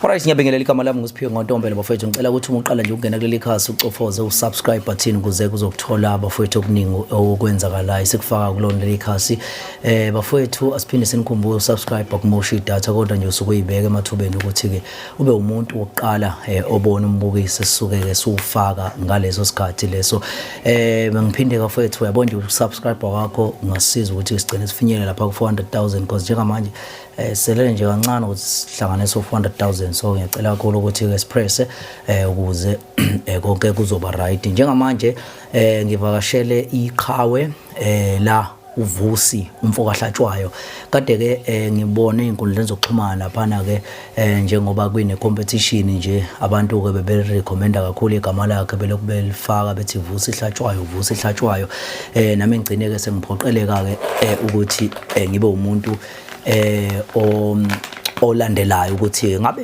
Alright, ngiyabingelela. Igama lami nguSiphiwe Ngontombela. Bafowethu, ngicela ukuthi uma uqala nje ukungena kuleli khasi ucofoze usubscribe button ukuze kuzokuthola bafowethu okuningi okwenzakalayo sikufaka kulona leli khasi. Bafowethu, asiphinde sinikhumbuze, usubscribe akumosha idatha, kodwa nje usuke uyibeka emathubeni ukuthi ke ube umuntu wokuqala obona umbukiso esisuke ke siwufaka ngaleso sikhathi leso. Ngiphinde bafowethu, uyabona nje, usubscribe kwakho ungasiza ukuthi sigcine sifinyelele lapha ku 400,000, because njengamanje selele nje kancane ukuthi sihlanganise u-400,000. So ngiyacela kakhulu ukuthi ke sipresse ukuze konke kuzoba right. Njengamanje ngivakashele iqhawe la, uVusi umfo kaHlatshwayo. Kade ke ngibone izinkundleni zokuxhumana laphana ke, njengoba kuyine competition nje, abantu ke bebe recommenda kakhulu igama lakhe, belokhu belifaka bethi Vusi Hlatshwayo, Vusi Hlatshwayo. Nami ngigcine ke sengiphoqeleka ke ukuthi ngibe umuntu olandelayo ukuthi ngabe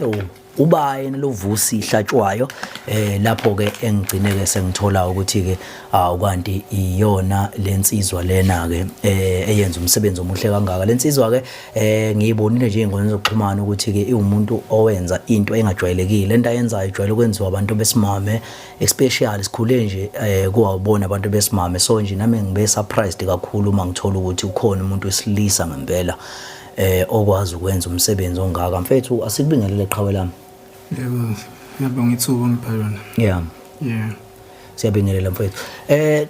uba yena lo Vusi Hlatshwayo. Lapho ke engigcine ke sengithola ukuthi ke awu, kanti iyona lensizwa lena ke eyenza umsebenzi omuhle kangaka. Lensizwa ke ngiyibonile nje ey'nkundleni zokuxhumana ukuthi ke iwumuntu owenza into engajwayelekile. Lento ayenzayo ijwayele ukwenziwa abantu besimame, especially sikhule nje kuwabona abantu besimame. So nje nami ngibe surprised kakhulu uma ngithola ukuthi ukhona umuntu wesilisa ngempela okwazi ukwenza umsebenzi ongaka. Mfethu, asikubingelele, qhawe lami. Yebo, ngiyabonga ithuba ongipha lona. Yeah. Siyabingelela mfethu.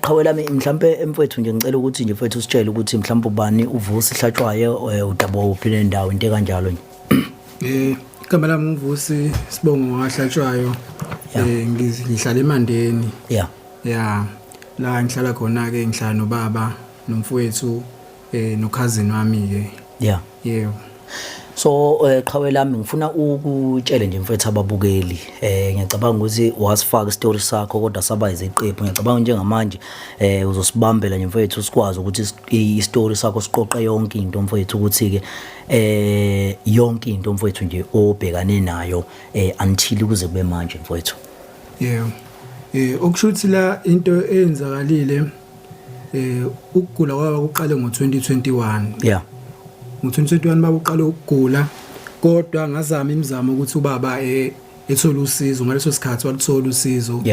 Qhawe lami, mhlambe mfethu nje ngicela ukuthi nje mfethu usitshele ukuthi mhlambe ubani uVusi Hlatshwayo, udabuka kuphi nendawo, into ekanjalo nje. Igama lami uVusi, sibongo ngaHlatshwayo. Ngihlala eMandeni. Yeah. La ngihlala khona ke ngihlala nobaba nomfowethu nocousin wami ke. Yebo. So qhawe lami, ngifuna ukutshele nje mfethu ababukeli. Ngiyacabanga ukuthi wasifaka isitori sakho kodwa saba iziqephu. Ngiyacabanga njengamanje uzosibambela nje mfethu, sikwazi ukuthi isitori sakho siqoqe yonke into mfethu, ukuthi ke yonke into mfethu nje obhekane nayo until kuze kube manje mfethu. Yebo. Okusho ukuthi la into eyenzakalile, ukugula kwaba kuqale ngo2021. Ngo2021 baba uqale ukugula, kodwa ngazama imizamo ukuthi ubaba ethola usizo. Ngaleso sikhathi waluthola usizo.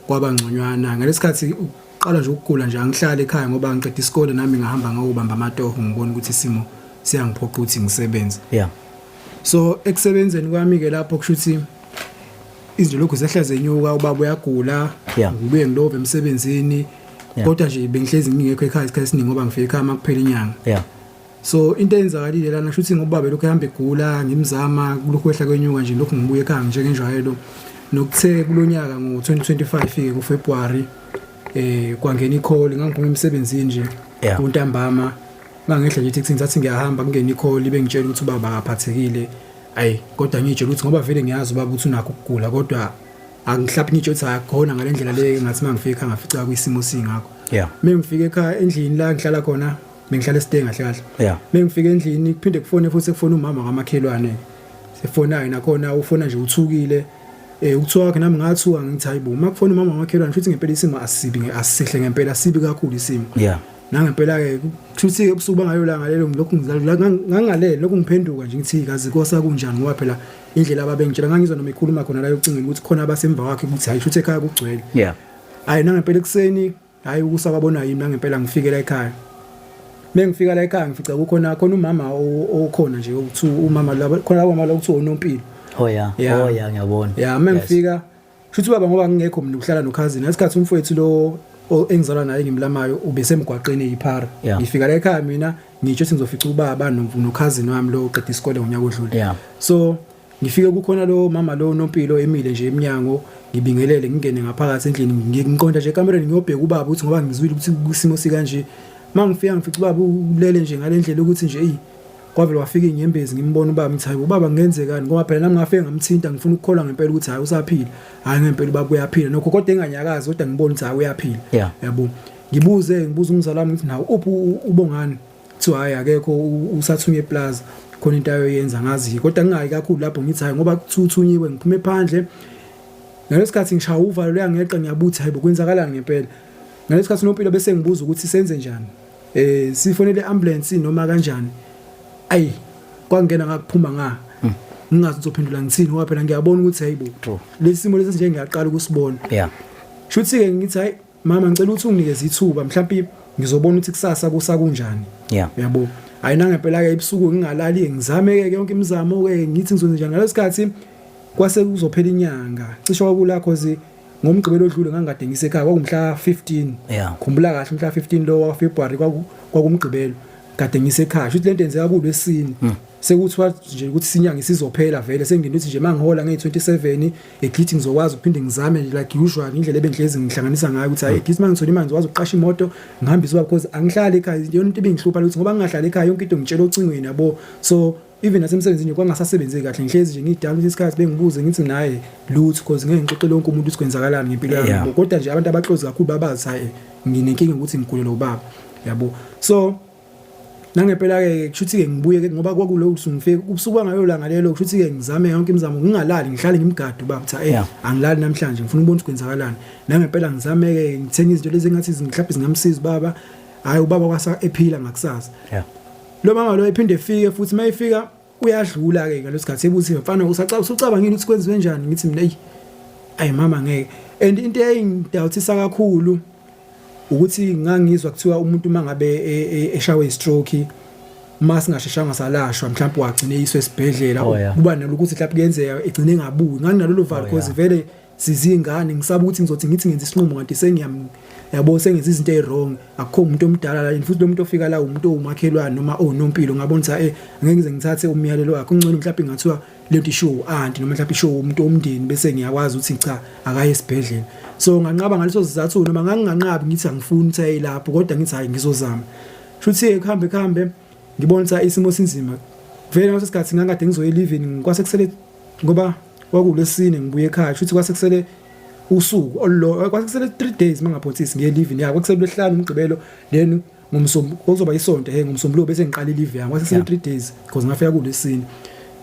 Kwaba ngconywana. Ngalesikhathi uqala nje ukugula nje, angihlali ekhaya ngoba ngiqeda isikole nami ngahamba ngayobamba amatoho, ngibona ukuthi isimo siyangiphoqa ukuthi ngisebenze. So ekusebenzeni kwami ke lapho kusho ukuthi izinto lokhu zehla zenyuka, ubaba uyagula, ngibuye ngilove emsebenzini. Kodwa nje bengihlezi ngingekho ekhaya isikhathi esiningi ngoba ngifike ekhaya makuphela inyanga. So into eyenzakalile lana, kusho ukuthi ngoba belokhu ehamba egula, ngimzama, kulokhu kwehla kwenyuka nje, lokhu ngibuye ekhaya njengenjwayelo. Nokuthe kulonyaka ngo2025 ke kuFebruary kwangena icall, ngangiphuma emsebenzini nje kuntambama, mangehla nje eTaxini, sathi ngiyahamba, kungena icall bengitshela ukuthi ubaba akaphathekile. Ayi, kodwa ngitshela ukuthi ngoba vele ngiyazi ubaba ukuthi unakho ukugula, kodwa angihlaphi ngitsho ukuthi akukhona ngalendlela le. Ngathi mangifika ngafica kwisimo singakho. Mengifika ekhaya, endlini la ngihlala khona, bengihlala esiteng kahle kahle. Mengifika endlini kuphinde kufone futhi, sekufona umama kamakhelwane, sefonayo nakhona ufona nje uthukile. Ukuthuka kwakhe nami ngathuka, ngithi hayibo, uma kufona umama kamakhelwane futhi ngempela isimo asibi, asisihle ngempela, sibi kakhulu isimo. Nangempela ke kushuthi ebusuku bangayolanga lelo ngilokhu ngangalele, lokhu ngiphenduka nje ngithi kazi kosa kunjani, ngoba phela indlela ababengitshela ngangizwa noma ekhuluma khona la yocingweni ukuthi khona abasemva kwakhe, ukuthi hayi, shuthi ekhaya kugcwele. Hayi, nangempela ekuseni, hayi, ukusa kwabona yimi nangempela ngifike la ekhaya. Mengifika la ekhaya ngifica kukhona khona umama okhona nje, ukuthi umama laba khona, labo mama lokuthiwa uNompilo. Oh yeah. Oh yeah, ngiyabona. Yeah, mengifika shuthi baba, ngoba ngingekho mina, ukuhlala nocousin ngesikhathi umfowethu lo engizalwa naye ngimlamayo ubesemgwaqeni eyiphara. Ngifika la ekhaya mina ngitsho ukuthi ngizofica ubaba nocousin wami lo oqeda isikole ngonyaka odlule. So ngifike kukhona lo mama lo Nompilo emile nje eminyango, ngibingelele, ngingene ngaphakathi endlini, ngiqonda nje ekamereni ngiyobheka ubaba ukuthi ngoba ngizwile ukuthi kusimo sikanje. Mangifika ngifica ubaba ulele nje ngalendlela ukuthi nje eyi, kwavele wafika inyembezi ngimbona ubaba, ngithi hayi ubaba, kungenzekani? Ngoba phela nami ngafike ngamthinta, ngifuna ukukholwa ngempela ukuthi hayi, usaphila. Hayi, ngempela ubaba uyaphila nokho, kodwa enganyakazi, kodwa ngibona ukuthi hayi, uyaphila. Yabo, ngibuze, ngibuza umzali wami ngithi nawo uphi uBongani? Kuthiwa hayi, akekho, usathunywe eplaza, khona into ayoyenza ngazi, kodwa ngingayi kakhulu lapho, ngithi hayi, ngoba kuthunyiwe. Ngiphume phandle ngalesikhathi ngishaya uvalo luyangeqa, ngiyabutha, hayibo, kwenzakalani ngempela? Ngalesikhathi uNompilo bese ngibuza ukuthi senze njani, sifonele ambulance noma kanjani? Ayi, kwangena ngakuphuma nga. Ngingazi ngizophendula ngithini ngoba phela ngiyabona ukuthi hayibo, lesi simo lesi nje ngiyaqala ukusibona. Shuthi ke ngithi, hayi mama, ngicela ukuthi unginikeze ithuba, mhlawumbe ngizobona ukuthi kusasa kusakunjani. Uyabo, hayi nangempela ke ebusuku ngingalali, ngizame ke yonke imizamo ke, ngithi ngizokwenza njani. Ngalesikhathi kwase kuzophela inyanga cishe, kwakula cause ngomgqibelo odlule ngangikade ngisekhaya, kwakumhla 15. Khumbula kahle, umhla 15 lo wa February kwakumgqibelo kade ngisekhaya. Shuthi lento yenzeka kulwesine, sekuthiwa nje ukuthi sinyanga isizophela vele, sengine ukuthi nje mangihola nge-27 at least ngizokwazi ukuphinde ngizame nje like usual, indlela ebengihlezi ngihlanganisa ngayo, ukuthi hayi, at least mangithola imali ngizokwazi ukuqasha imoto ngihambise ubaba, because angihlali ekhaya. Yona into ibingihlupha ukuthi ngoba ngingahlali ekhaya, yonke into ngitshela ocingweni, yabo. So even nasemsebenzini kwangasasebenzi kahle, ngihlezi nje ngidala ukuthi isikhathi bengibuze, ngithi naye lutho, because ngeke ngixoxele wonke umuntu ukuthi kwenzakalani ngempilo yami, yabo. Kodwa nje abantu abaclose kakhulu babazi, hayi, nginenkinga ukuthi ngigulele ubaba, yabo. So nangempela ke kushuthi ke ngibuye ke, ngoba kwakulo ngifike ubusuku bangayo langa lelo, kushuthi ke ngizame yonke imizamo, ngingalali, ngihlale ngimgade ubaba, ukuthi angilali namhlanje, ngifuna ukubona ukuthi kwenzakalani. Nangempela ngizame ke, ngithenga izinto lezi engathi mhlawumbe zingamsiza ubaba. Hayi, ubaba kwasa ephila ngakusasa. Lo mama lo ephinde efike futhi, mayifika uyadlula ke ngalesikhathi, ebuthi, "Mfana, usucabangile ukuthi kwenziwe njani?" Ngithi mina, "Eyi, ayi mama, ngeke." And into eyayingidawuthisa kakhulu ukuthi ngangizwa kuthiwa umuntu mangabe eshawe istroke, uma singasheshanga salashwa, mhlawumbe wagcina eyiswe esibhedlela, kuba nalokuthi mhlawumbe kuyenzeka egcine engabuyi. Nganginalolo valo, because vele sizingane, ngisaba ukuthi ngizothi ngithi ngenza isinqumo kanti sengiyam, yabo, sengenza izinto eziwrong. Akukho umuntu omdala la, futhi lo muntu ofika la umuntu owumakhelwane noma onompilo. Ngabona ukuthi angeke ngize ngithathe umyalelo wakhe, ungcono mhlawumbe ngathiwa lento ishiwo u-aunty noma mhlawumbe ishiwo umuntu omndeni, bese ngiyakwazi ukuthi cha, akaye esibhedlela. So nganqaba ngaleso sizathu, noma nganginganqabi ngithi angifuni ukuthi aye lapho, kodwa ngithi hayi, ngizozama. Shuthi kuhambe kuhambe, ngibona ukuthi isimo sinzima vele. Ngaleso sikhathi ngangikade ngizoya e-leave-ini, kwase kusele, ngoba kwakulesine ngibuye ekhaya, shuthi kwase kusele usuku olulo, kwase kusele 3 days mangaphothisi ngiye e-leave-ini yakho. Kwakusele lwesihlanu, umgqibelo, then ngomsombuluko kuzoba isonto, ngomsombuluko bese ngiqala i-leave yami. Kwase kusele 3 days because ngafika kulesine.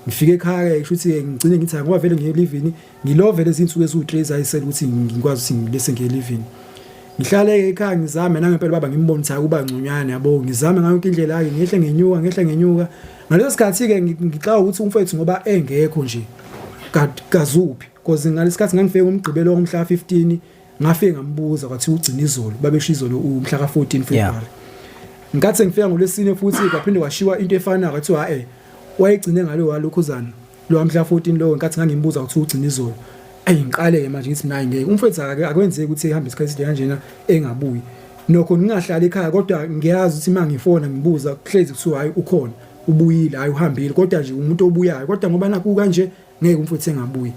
Ngifike ekhaya ke, shuthi ngigcine ngithi ngoba vele ngiye e-leave-ini, ngilovele izinsuku eziwu3 ezayisele ukuthi ngikwazi ukuthi ngibese ngiye e-leave-ini. Ngihlale ekhaya, ngizame nangempela baba ngimbone ukuthi akuba ngconywana, yabo. Ngizame ngayo yonke indlela ke, ngehle ngenyuka, ngehle ngenyuka. Ngaleso sikhathi ke ngixaka ukuthi umfowethu ngoba engekho nje kazuphi, because ngalesikhathi ngangifike umgqibelo womhla 15, ngafike ngambuza, kwathi ugcina izolo, babesho izolo umhla ka14 February. Ngikathi sengifika ngolwesine futhi, kwaphinde kwashiwa into efanayo, kwathiwa wayegcine ngalo walokhuzana lo mhla 14 lo nkathi ngangimbuza ukuthi ugcina izolo. Ayi, ngiqale ke manje ngithi nayi, ngeke umfowethu akwenzeki ukuthi ehambe isikhathi eside kanjena engabuyi. Nokho ngingahlali ekhaya, kodwa ngiyazi ukuthi uma ngifona ngibuza, kuhlezi kuthiwa hayi, ukhona, ubuyile, hayi, uhambile, kodwa nje umuntu obuyayo. Kodwa ngoba nakhu kanje, ngeke umfowethu engabuyi,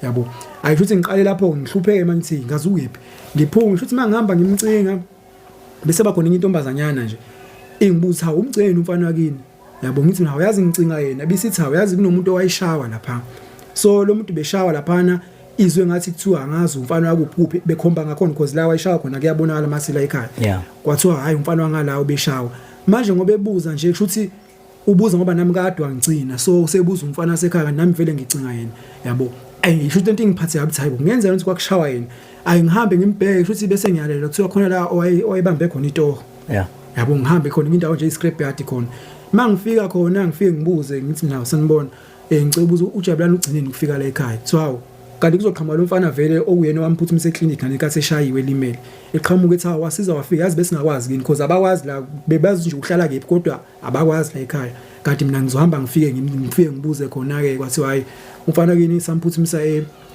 yabo. Ayi, futhi ngiqale lapho ngihlupheke manje, ngithi ngazi ukephi, ngiphume. Futhi mangihamba ngimcinga, bese bakhona enye intombazanyana nje ingibuza, "Hawu, umceni umfana wakini?" Yabo, ngithi mina, "Uyazi ngicinga yena." Bisithi, "Hawu, yazi kunomuntu owayishawa lapha." So lo muntu beshawa laphana, izwe ngathi kuthiwa angazi umfana wakuphi kuphi, bekhomba ngakhona, because la wayishawa khona kuyabonakala masila ekhaya. Kwathiwa hayi, umfana wangala ubeshawa. Manje ngoba ebuza nje, kusho ukuthi ubuza ngoba nami kade wangigcina, so usebuza umfana wasekhaya, kanti nami vele ngicinga yena, yabo. Ayi, ngisho ukuthi into ingiphathe kabi, hayi bo, kungenzeka ukuthi kwakushawa yena. Ayi, ngihambe ngimbheke, kusho ukuthi bese ngiyalela kuthiwa khona la owayebambe khona itoho. Yabo, ngihambe khona indawo nje i-scrap yard khona. Mangifika khona, ngifike ngibuze, ngithi mina, "Sanibona, ngicela ukubuza, uJabulani ugcineni ukufika la ekhaya?" Kuthiwa hawu, kanti kuzoqhamuka lo mfana vele okuyena owamphuthumise eclinic ngenkathi eshayiwe elimele, eqhamuka ethi, "Hawu, wasiza wafika, yazi besingakwazi kini, because abakwazi la, bebazi nje uhlala kephi, kodwa abakwazi la ekhaya." Kanti mina ngizohamba ngifike ngibuze khona ke, kwathiwa hayi, umfana kini samphuthumisa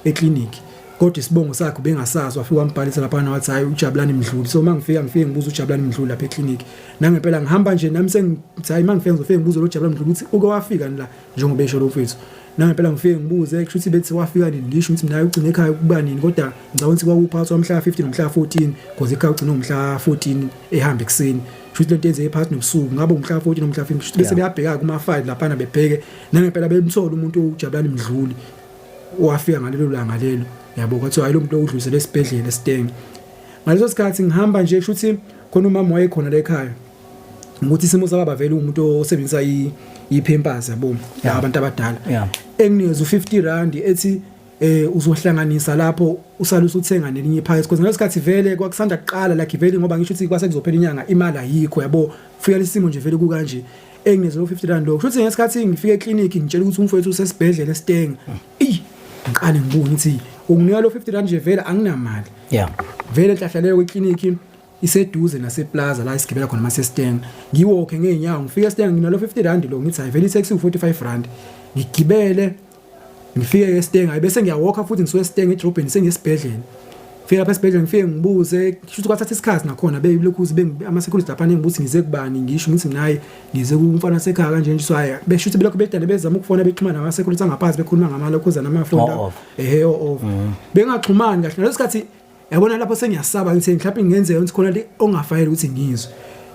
eclinic, kodwa isibongo sakhe bengasazi. Wafika wambhalisa lapha, wathi hayi, uJabulani Mdluli. So mangifika, ngifike ngibuza uJabulani Mdluli lapha eclinic. Nangempela ngihamba nje nami sengithi hayi, mangifika ngizofika ngibuze lo Jabulani Mdluli ukuthi uke wafika la njengoba esho lo mfethu. Nangempela ngifike ngibuze, kusho ukuthi bethi wafika nini, ngisho ukuthi mina ugcine ekhaya kuba nini, kodwa ngicabanga ukuthi kwakuphakathi kwamhla 15 nomhla 14, because ekhaya ugcine ngomhla 14 ehamba ekuseni. Kusho ukuthi lento yenzeke phakathi nobusuku, ngabe umhla 14 nomhla 15. Kusho ukuthi bese beyabheka kuma file laphana, bebheke, nangempela bemthola umuntu uJabulani Mdluli owafika ngalelo langa lelo, yabo. Kwathiwa hayi, lo muntu udlulisele esibhedlela esitenge. Ngaleso sikhathi ngihamba nje, kusho ukuthi khona umama wayekhona la ekhaya, ukuthi isimo sababa vele umuntu osebenzisa i-pampers, yabo, abantu abadala. Enginikeza u50 rand, ethi uzohlanganisa lapho usale usuthenga nelinye iphakethe, because ngalesikhathi vele kwakusanda kuqala like vele, ngoba ngisho ukuthi kwase kuzophela inyanga, imali ayikho, yabo. Fika lesimo nje vele kukanje. Engineze lo 50 rand lo kusho ukuthi ngesikhathi ngifike eclinic ngitshela ukuthi umfowethu usesibhedlela eStenga, eyi, ngiqale ngibuke ngithi unginika lo 50 rand nje, vele anginamali. Vele nhlahla leyo kwiclinic iseduze naseplaza la isigibela khona maseStenga. Ngiwalke ngeenyawo ngifike eStenga nginalo 50 rand lo, ngithi hayi, vele itaxi u45 rand, ngigibele ngifike eStenga, bese ngiyawalka futhi ngisuke eStenga edrobheni sengesibhedlela. Fika lapha esibhedlela, ngifike ngibuze, kusho ukuthi kwathatha isikhathi nakhona belokhu ama-security lapha ngibuthi ngize kubani, ngisho ngithi mina hayi, ngize kumfana sekhaya kanje nje. So hayi, besho ukuthi belokhu bedane bezama ukufona, bexhumana nama-security angaphansi, bekhuluma ngamalokhuzana amafoni. O-off. Ehe, o-off, bengaxhumani kahle ngaleso sikhathi, yabona. Lapho sengiyasaba, ngithi mhlawumbe ngenzeka ukuthi khona le ongafanele ukuthi ngizwe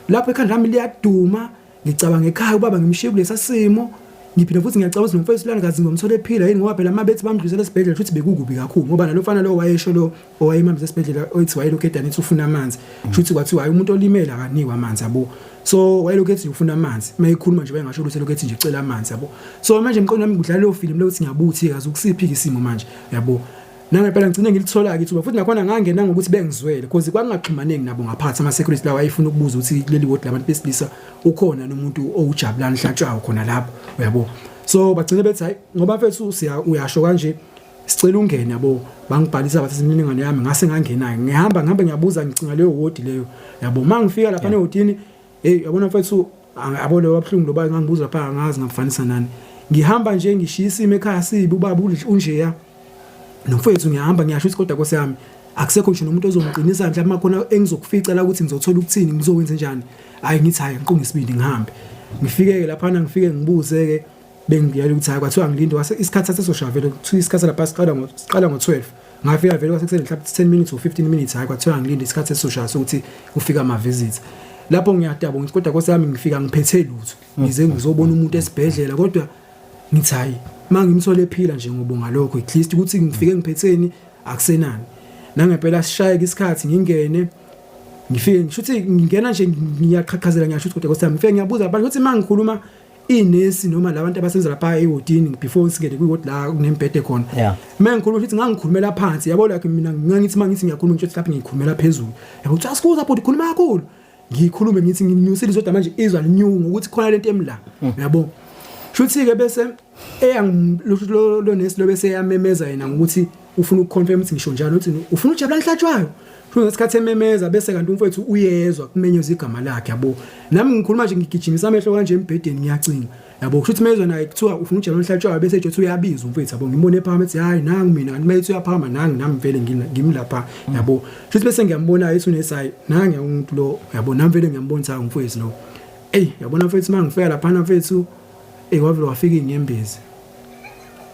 lapho, ekhanda lami liyaduma, ngicabanga ekhaya ubaba ngimshiye kulesa simo. Ngiphinde futhi ngiyacabanga ukuthi nomfowethu lana kazi ngomthola ephila yini, ngoba phela mabethi bamdlulisela esibhedlela futhi bekukubi kakhulu, ngoba nalo mfana lo wayesho, lo owayemhambisa esibhedlela, oyithi wayelokhu edana ethi ufuna amanzi, shuthi kwathiwa hayi, umuntu olimele akanikwa amanzi, yabo. So wayelokhu ethi ufuna amanzi, mayekhuluma nje wayengasho ukuthi elokhu ethi nje cela amanzi, yabo. So manje emqondweni wami kudlala leyo film leyo ukuthi ngiyabuthi kazi ukusiphi isimo manje, yabo. Nangempela ngigcine ngilithola-ke ithuba futhi nakhona ngangena ngokuthi bengizwele, because kwakungaxhumaneki nabo ngaphathi ama-security lawa ayefuna ukubuza ukuthi kuleli wodi labantu besilisa ukhona nomuntu owuJabulani Hlatshwayo khona lapho, uyabo. So bagcine bethi hayi, ngoba mfethu siya uyasho kanje, sicela ungene, yabo. Bangibhalisa, bathatha imininingwane yami, ngase ngangena-ke, ngihamba ngihambe ngiyabuza, ngicinga leyo wodi leyo, yabo. Uma ngifika lapha ewodini, hey, yabona mfethu, yabo, lo wabuhlungu lo baba ngangibuza lapha, angazi ngakufanisa nani. Ngihamba nje ngishiya isimo ekhaya sibi, ubaba unjeya nomfowethu, ngiyahamba ngiyasho ukuthi kodwa nkosi yami akusekho ngisho nomuntu ozongiqinisa, mhlawumbe makhona engizokufica la ukuthi ngizothola ukuthini, ngizokwenza njani. Hayi, ngithi hayi, ngiqunga isibindi ngihambe, ngifike-ke laphana, ngifike ngibuze-ke, bengiyela ukuthi hayi, kwathiwa ngilinde, kwase isikhathi sasesoshaya vele, kuthiwa isikhathi lapha siqala ngo-12, ngafika vele kwasekusele mhlawumbe 10 minutes or 15 minutes. Hayi, kwathiwa ngilinde, isikhathi sesizoshaya sokuthi kufika ama-visits. Lapho ngiyadaba, ngithi kodwa nkosi yami ngifika ngiphethe lutho, ngize ngizobona umuntu esibhedlela, kodwa ngithi hayi, uma ngimthole ephila nje ngobonga lokho, at least ukuthi ngifike ngiphetheni akusenani. Nangempela sishayeke isikhathi, ngingene, ngifike ngisho ukuthi ngingena nje ngiyaqhaqhazela, ngiyasho ukuthi kodwa nkosi yami ngifike ngiyabuza abantu ukuthi uma ngikhuluma inesi noma labantu abasebenza lapha ewodini before singene kwiwodi la kunembhede khona, uma ngikhuluma futhi ngangikhulumela phansi, yabo. Like mina ngangithi uma ngithi ngiyakhuluma, ngisho ukuthi lapho ngikhulumela phezulu, yabo, ukuthi asikuza bhuti, khuluma kakhulu, ngikhulume ngithi nginyusile izodwa, manje izwa linyuka ngokuthi khona lento emla, yabo. Shuthi ke bese eyang lo nesi lo bese yamemeza yena ngokuthi ufuna ukuconfirm ukuthi ngisho njalo ukuthi ufuna uJabulani Hlatshwayo. Futhi ngesikhathi ememeza bese kanti umfowethu uyezwa kumenyezwa igama lakhe, yabo. Nami ngikhuluma nje ngigijimisa amehlo kanje embhedeni, ngiyacinga, yabo. Kusho ukuthi mezwa naye kuthiwa ufuna uJabulani Hlatshwayo, bese ethi uyabiza umfowethu, yabo. Ngibone ephakama ethi hayi, nangu mina, kanti mayethi uyaphakama nangu nami vele ngimlapha, yabo. Kusho ukuthi bese ngiyambona ethi unesayi nangu umuntu lo, yabo, nami vele ngiyambona ukuthi hayi, umfowethu lo. Ey, yabona mfethu, mangifika lapha mfethu, ey, kwavele wafika inyembezi,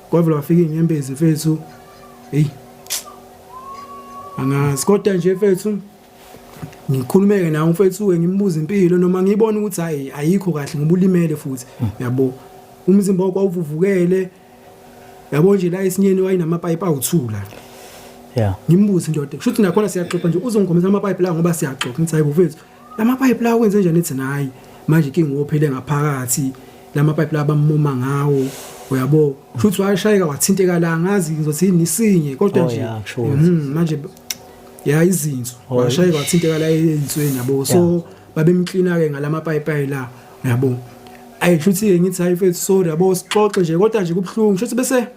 kwavele wafika inyembezi mfethu. Hey, angazi kodwa nje mfethu, ngikhulumeke nawe mfethu, ngimbuza impilo noma ngibona ukuthi hayi, ayikho kahle ngoba ulimele futhi, yabo, umzimba wakho awuvuvukele, yabo nje, la esinyeni wayinamapayipi awu2 la. Ngimbuze indoda, kusho ukuthi nakhona siyaxoxa nje, uzongikhombisa amapayipi la ngoba siyaxoxa, ngithi hayi mfethu, lamapayipi la wenze njani? Ethi hayi, manje inkinga wophele ngaphakathi lamapayipi la bamuma ngawo, uyabo. Kusho ukuthi washayeka wathinteka la, ngazi ngizothi yini isinye kodwa Oh, nje yeah, kusho ukuthi. Manje ya izinso washayeka wathinteka la ezinsweni, yabo. So babemklina ke ngalamapayipi la, yabo. Ayi, kusho ukuthi ngithi hayi mfethu, sorry, yabo, sixoxe nje kodwa nje kubhlungu. Kusho ukuthi bese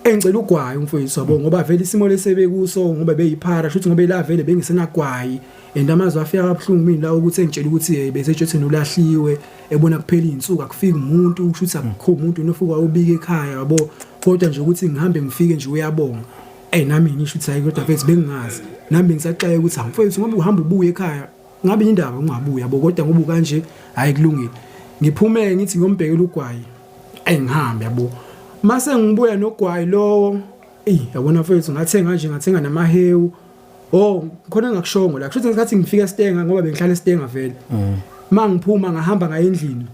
engicela ugwayi umfowethu, yabo, ngoba vele isimo lesebekuso ngoba beyiphara, shuthi ngoba la vele bengisenagwayi, and amazwi afika kabuhlungu mina la ukuthi engitshela ukuthi bese etshotheni ulahliwe, ebona kuphela izinsuku akufiki umuntu, kusho ukuthi akukho umuntu nofika ubika ekhaya, yabo. Kodwa nje ukuthi ngihambe ngifike nje uyabonga. Ey, nami ngisho ukuthi hayi, kodwa mfethu bengingazi, nami bengisaxaye ukuthi mfethu ngoba uhamba ubuye ekhaya ngabe indaba ungabuya, yabo, kodwa ngoba kanje hayi, kulungile. Ngiphume ngithi ngiyombhekela ugwayi, ey, ngihambe, yabo. Mase ngibuya nogwayi lowo, ey, yabona mfethu, ngathenga nje, ngathenga namahewu. Oh, khona engakushongo la, kusho ukuthi ngesikhathi ngifika eStenga, ngoba bengihlala eStenga vele, mangiphuma ngahamba ngaye endlini,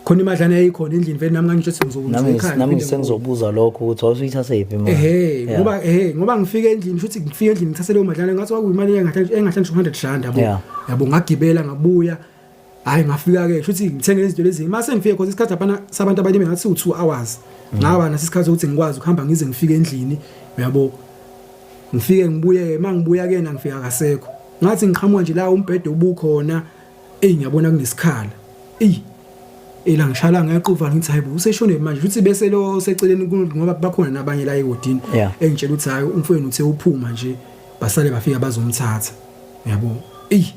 khona imadlana yayikhona endlini vele, nami ngangisho ukuthi ngizokwenza Nami ekhaya nami ngiphinde ngibuye. sengizobuza lokho ukuthi wawusuyithatha yiphi imali. Ehe, ngoba ehe, ngoba ngifike endlini, futhi ngifike endlini ngithathe leyo madlana, ngathi kwakuyimali engahle ngisho 100 rand, yabo. Yabo, ngagibela ngabuya. Hayi, ngafika ke futhi ngithenge izinto lezi. Mase ngifike khona isikhathi lapha sabantu abalime ngathi u2 hours. Ngaba naso isikhathi sokuthi ngikwazi ukuhamba ngize ngifike endlini, yabo. Ngifike ngibuye, mangibuya ke na ngifika kasekho. Ngathi ngiqhamuka nje la umbhede ubukhona, ey, ngiyabona kunesikhala. Ey. Ela ngishala ngequva ngithi hayibo useshone manje futhi bese lo seceleni ngoba bakhona nabanye la ehodini engitshela ukuthi hayi umfowenu uthe uphuma nje basale bafika bazomthatha yabo eyi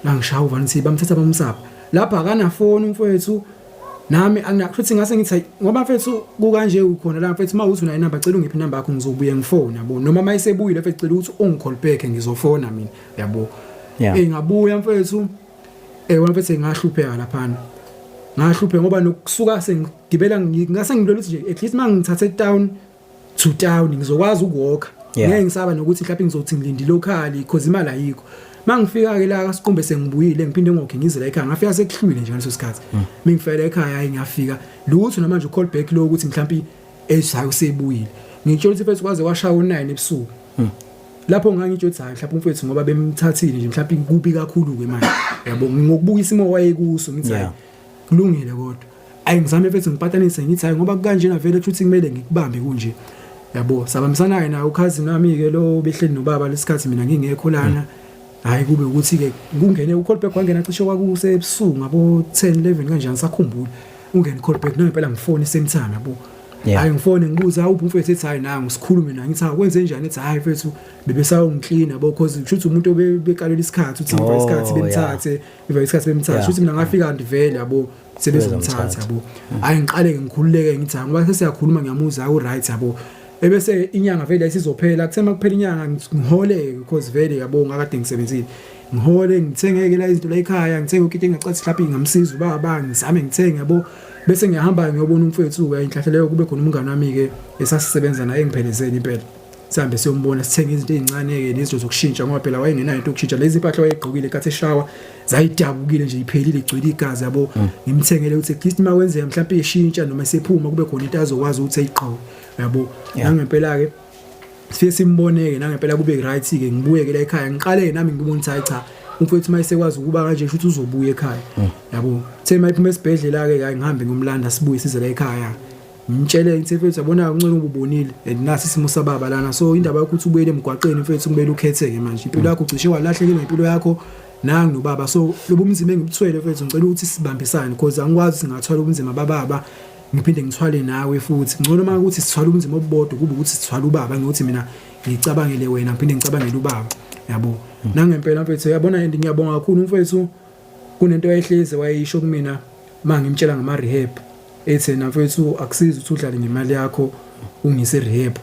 langishaya uvana ukuthi bamthatha bamsapha lapha akanafoni umfowethu nami futhi ngase ngithi ngoba mfethu kukanje ukhona la mfethu mawuthi unayo inamba cela ungiphi inamba yakho ngizobuye ngifone yabo noma mayisebuyile mfethu cela ukuthi ungicall back ngizofona mina yabo eh ngabuya mfethu eh wena mfethu ngahlupheka laphana ngahlupheka ngoba nokusuka sengigibela ngase ngilwela ukuthi nje at least mangithathe town to town ngizokwazi ukuwalka ngeke ngisaba nokuthi mhlawumbe ngizothi ngilindi local because imali ayikho mangifika ke la kaSiqumbe sengibuyile ngiphinde ngokhe ngize la ekhaya ngafika sekuhlwile nje ngaleso sikhathi hmm. mengifika la ekhaya hayi ngiyafika lutho namanje ucall back lo ukuthi mhlawumbe ezayo usebuyile ngitshela ukuthi mfethu kwaze kwashaya u9 ebusuku hmm. lapho ngangitsho ukuthi hayi mhlawumbe umfethu ngoba bemthathile nje mhlawumbe kubi kakhulu ke manje yabo ngokubuka isimo wayekuso ngithi hayi kulungile kodwa ayi ngizame mfethu ngipatanise ngithi hayi ngoba kukanjena vele kusho ukuthi kumele ngikubambe kunje yabo sabambisana-ke naye ukhazini wami-ke lo behleli nobaba lesikhathi mina ngingekho lana hayi kube ukuthi-ke kungene ucallback wangena cishe kwakusebusuku ngabo 10 11 kanjani sakhumbula ungene callback nangempela ngifone same time yabo hayi ngifone ngibuza awuphi umfethu ethi hayi nangu sikhulume naye ngithi kwenze njani ethi hayi mfethu bebesawungiklina yabo cause kusho ukuthi umuntu obekalela isikhathi uthi ngiva isikhathi oh, bemthathe ngiva isikhathi bemthathe kusho ukuthi mina ngafika kanti vele yabo sebezomthatha yabo hayi ngiqale ngikhululeke ngithi ngoba sesiyakhuluma ngiyamuza awu right yabo ebese inyanga vele isizophela kuthe makuphela inyanga ngihole because vele yabo ngakade ngisebenzile ngihole ngithengeke la izinto la ekhaya ngithenge ukiti engacathi mhlawumbe ngingamsiza ubaba ngizame ngithenge yabo bese ngiyahamba ngiyobona umfowethu ke inhlahla leyo kube khona umngane wami ke esasisebenza naye engiphelezele impela sihambe siyombona sithenge izinto ezincane-ke nezinto zokushintsha ngoba phela wayengenayo into yokushintsha lezi mpahla wayegqokile kathi eshawa zayidabukile nje iphelile igcwele igazi yabo mm. ngimthengele ukuthi at least uma kwenzeka mhlawumpe eshintsha noma esephuma kube khona into azokwazi ukuthi ayigqoke yabo nangempela-ke sifike simboneke nangempela kube right-ke ngibuyeke la ekhaya ngiqale nami ngibone ukuthi hayi cha umfowethu uma esekwazi ukuba kanje shuthi uzobuya ekhaya mm. yabo the uma iphuma esibhedlela-ke hayi ngihambe ngiyomlanda sibuye size la ekhaya Ngimtshele ngithi mfethu yabona uncane ububonile and nasi isimo sababa lana so indaba yokuthi ubuyele emgwaqeni mfethu kumele ukhetheke manje impilo yakho ucishe walahlekelwa impilo yakho nangu nobaba so lobu mzimba engibuthwele mfethu ngicela ukuthi sibambisane because angikwazi singathwala ubunzima bababa ngiphinde ngithwale nawe futhi ngcono uma ukuthi sithwale ubunzima obubodwa kube ukuthi sithwale ubaba ngokuthi mina ngicabangele wena ngiphinde ngicabangele ubaba yabo nangempela mfethu yabona and ngiyabonga kakhulu mfethu kunento ayehlezi wayeyisho kumina uma ngimtshela ngama-rehab ethi yena mfethu akusizi ukuthi udlale ngemali yakho ungise rehab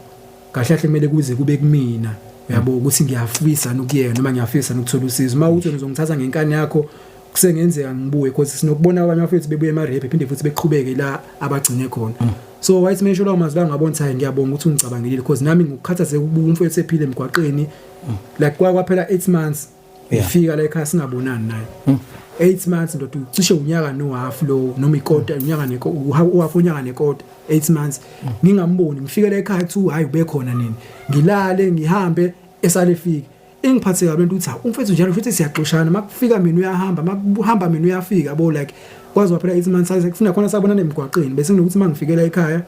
kahle kahle kumele kuze kube kumina uyabo ukuthi ngiyafisa nokuyena noma ngiyafisa nokuthola usizo uma uthi uzongithatha ngenkani yakho kusengenzeka ngibuye because sinokubona abanye abafethu bebuye ema-rehab phinde futhi beqhubeke la abagcine khona mm. so wayethi mesho lawo mazwi la ngabona ukuthi hayi ngiyabonga ukuthi ungicabangelile because nami ngikukhathazeka ukubuka umfowethu ephile emgwaqeni mm. like kwaphela 8 months ngifika la ekhaya singabonani naye 8 months ndoda ucishe unyaka no half lo noma ikota unyaka neko uhalf unyaka nekota 8 months ngingamboni ngifike la ekhaya kuthiwa hayi ubekhona nini ngilale ngihambe esale fike ingiphathe kabi lento ukuthi umfethu njalo futhi siyaxoshana makufika mina uyahamba makuhamba mina uyafika bo like kwazi waphela 8 months kufuna khona sabonana emgwaqeni bese nginokuthi mangifikela ekhaya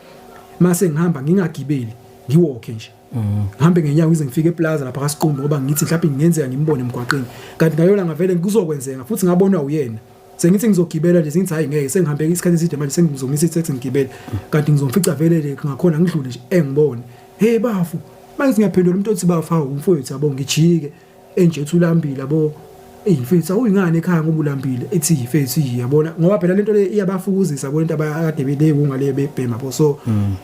mase ngihamba ngingagibeli ngiwalke nje ngihambe ngenyawo ngize ngifike eplaza lapha kaSiqumbu ngoba ngithi mhlawumbe ngingenzeka ngimbone emgwaqeni kanti ngayona ngavele kuzokwenzeka futhi ngabonwa uyena sengithi ngizogibela nje ngithi hayi ngeke sengihambe isikhathi eside manje sengizomisa itaxi ngigibele kanti ngizomfica vele le ngakhona ngidlule nje engibone hey bafu manje ngiyaphendula umuntu othi bafu hawu umfowethu yabo ngijike enje ulambile yabo eyi mfethu awuyingane ekhaya ngoba ulambile ethi mfethu yabona ngoba phela lento le iyabafukuzisa bona into abakade belewunga le bebhema bo so mm.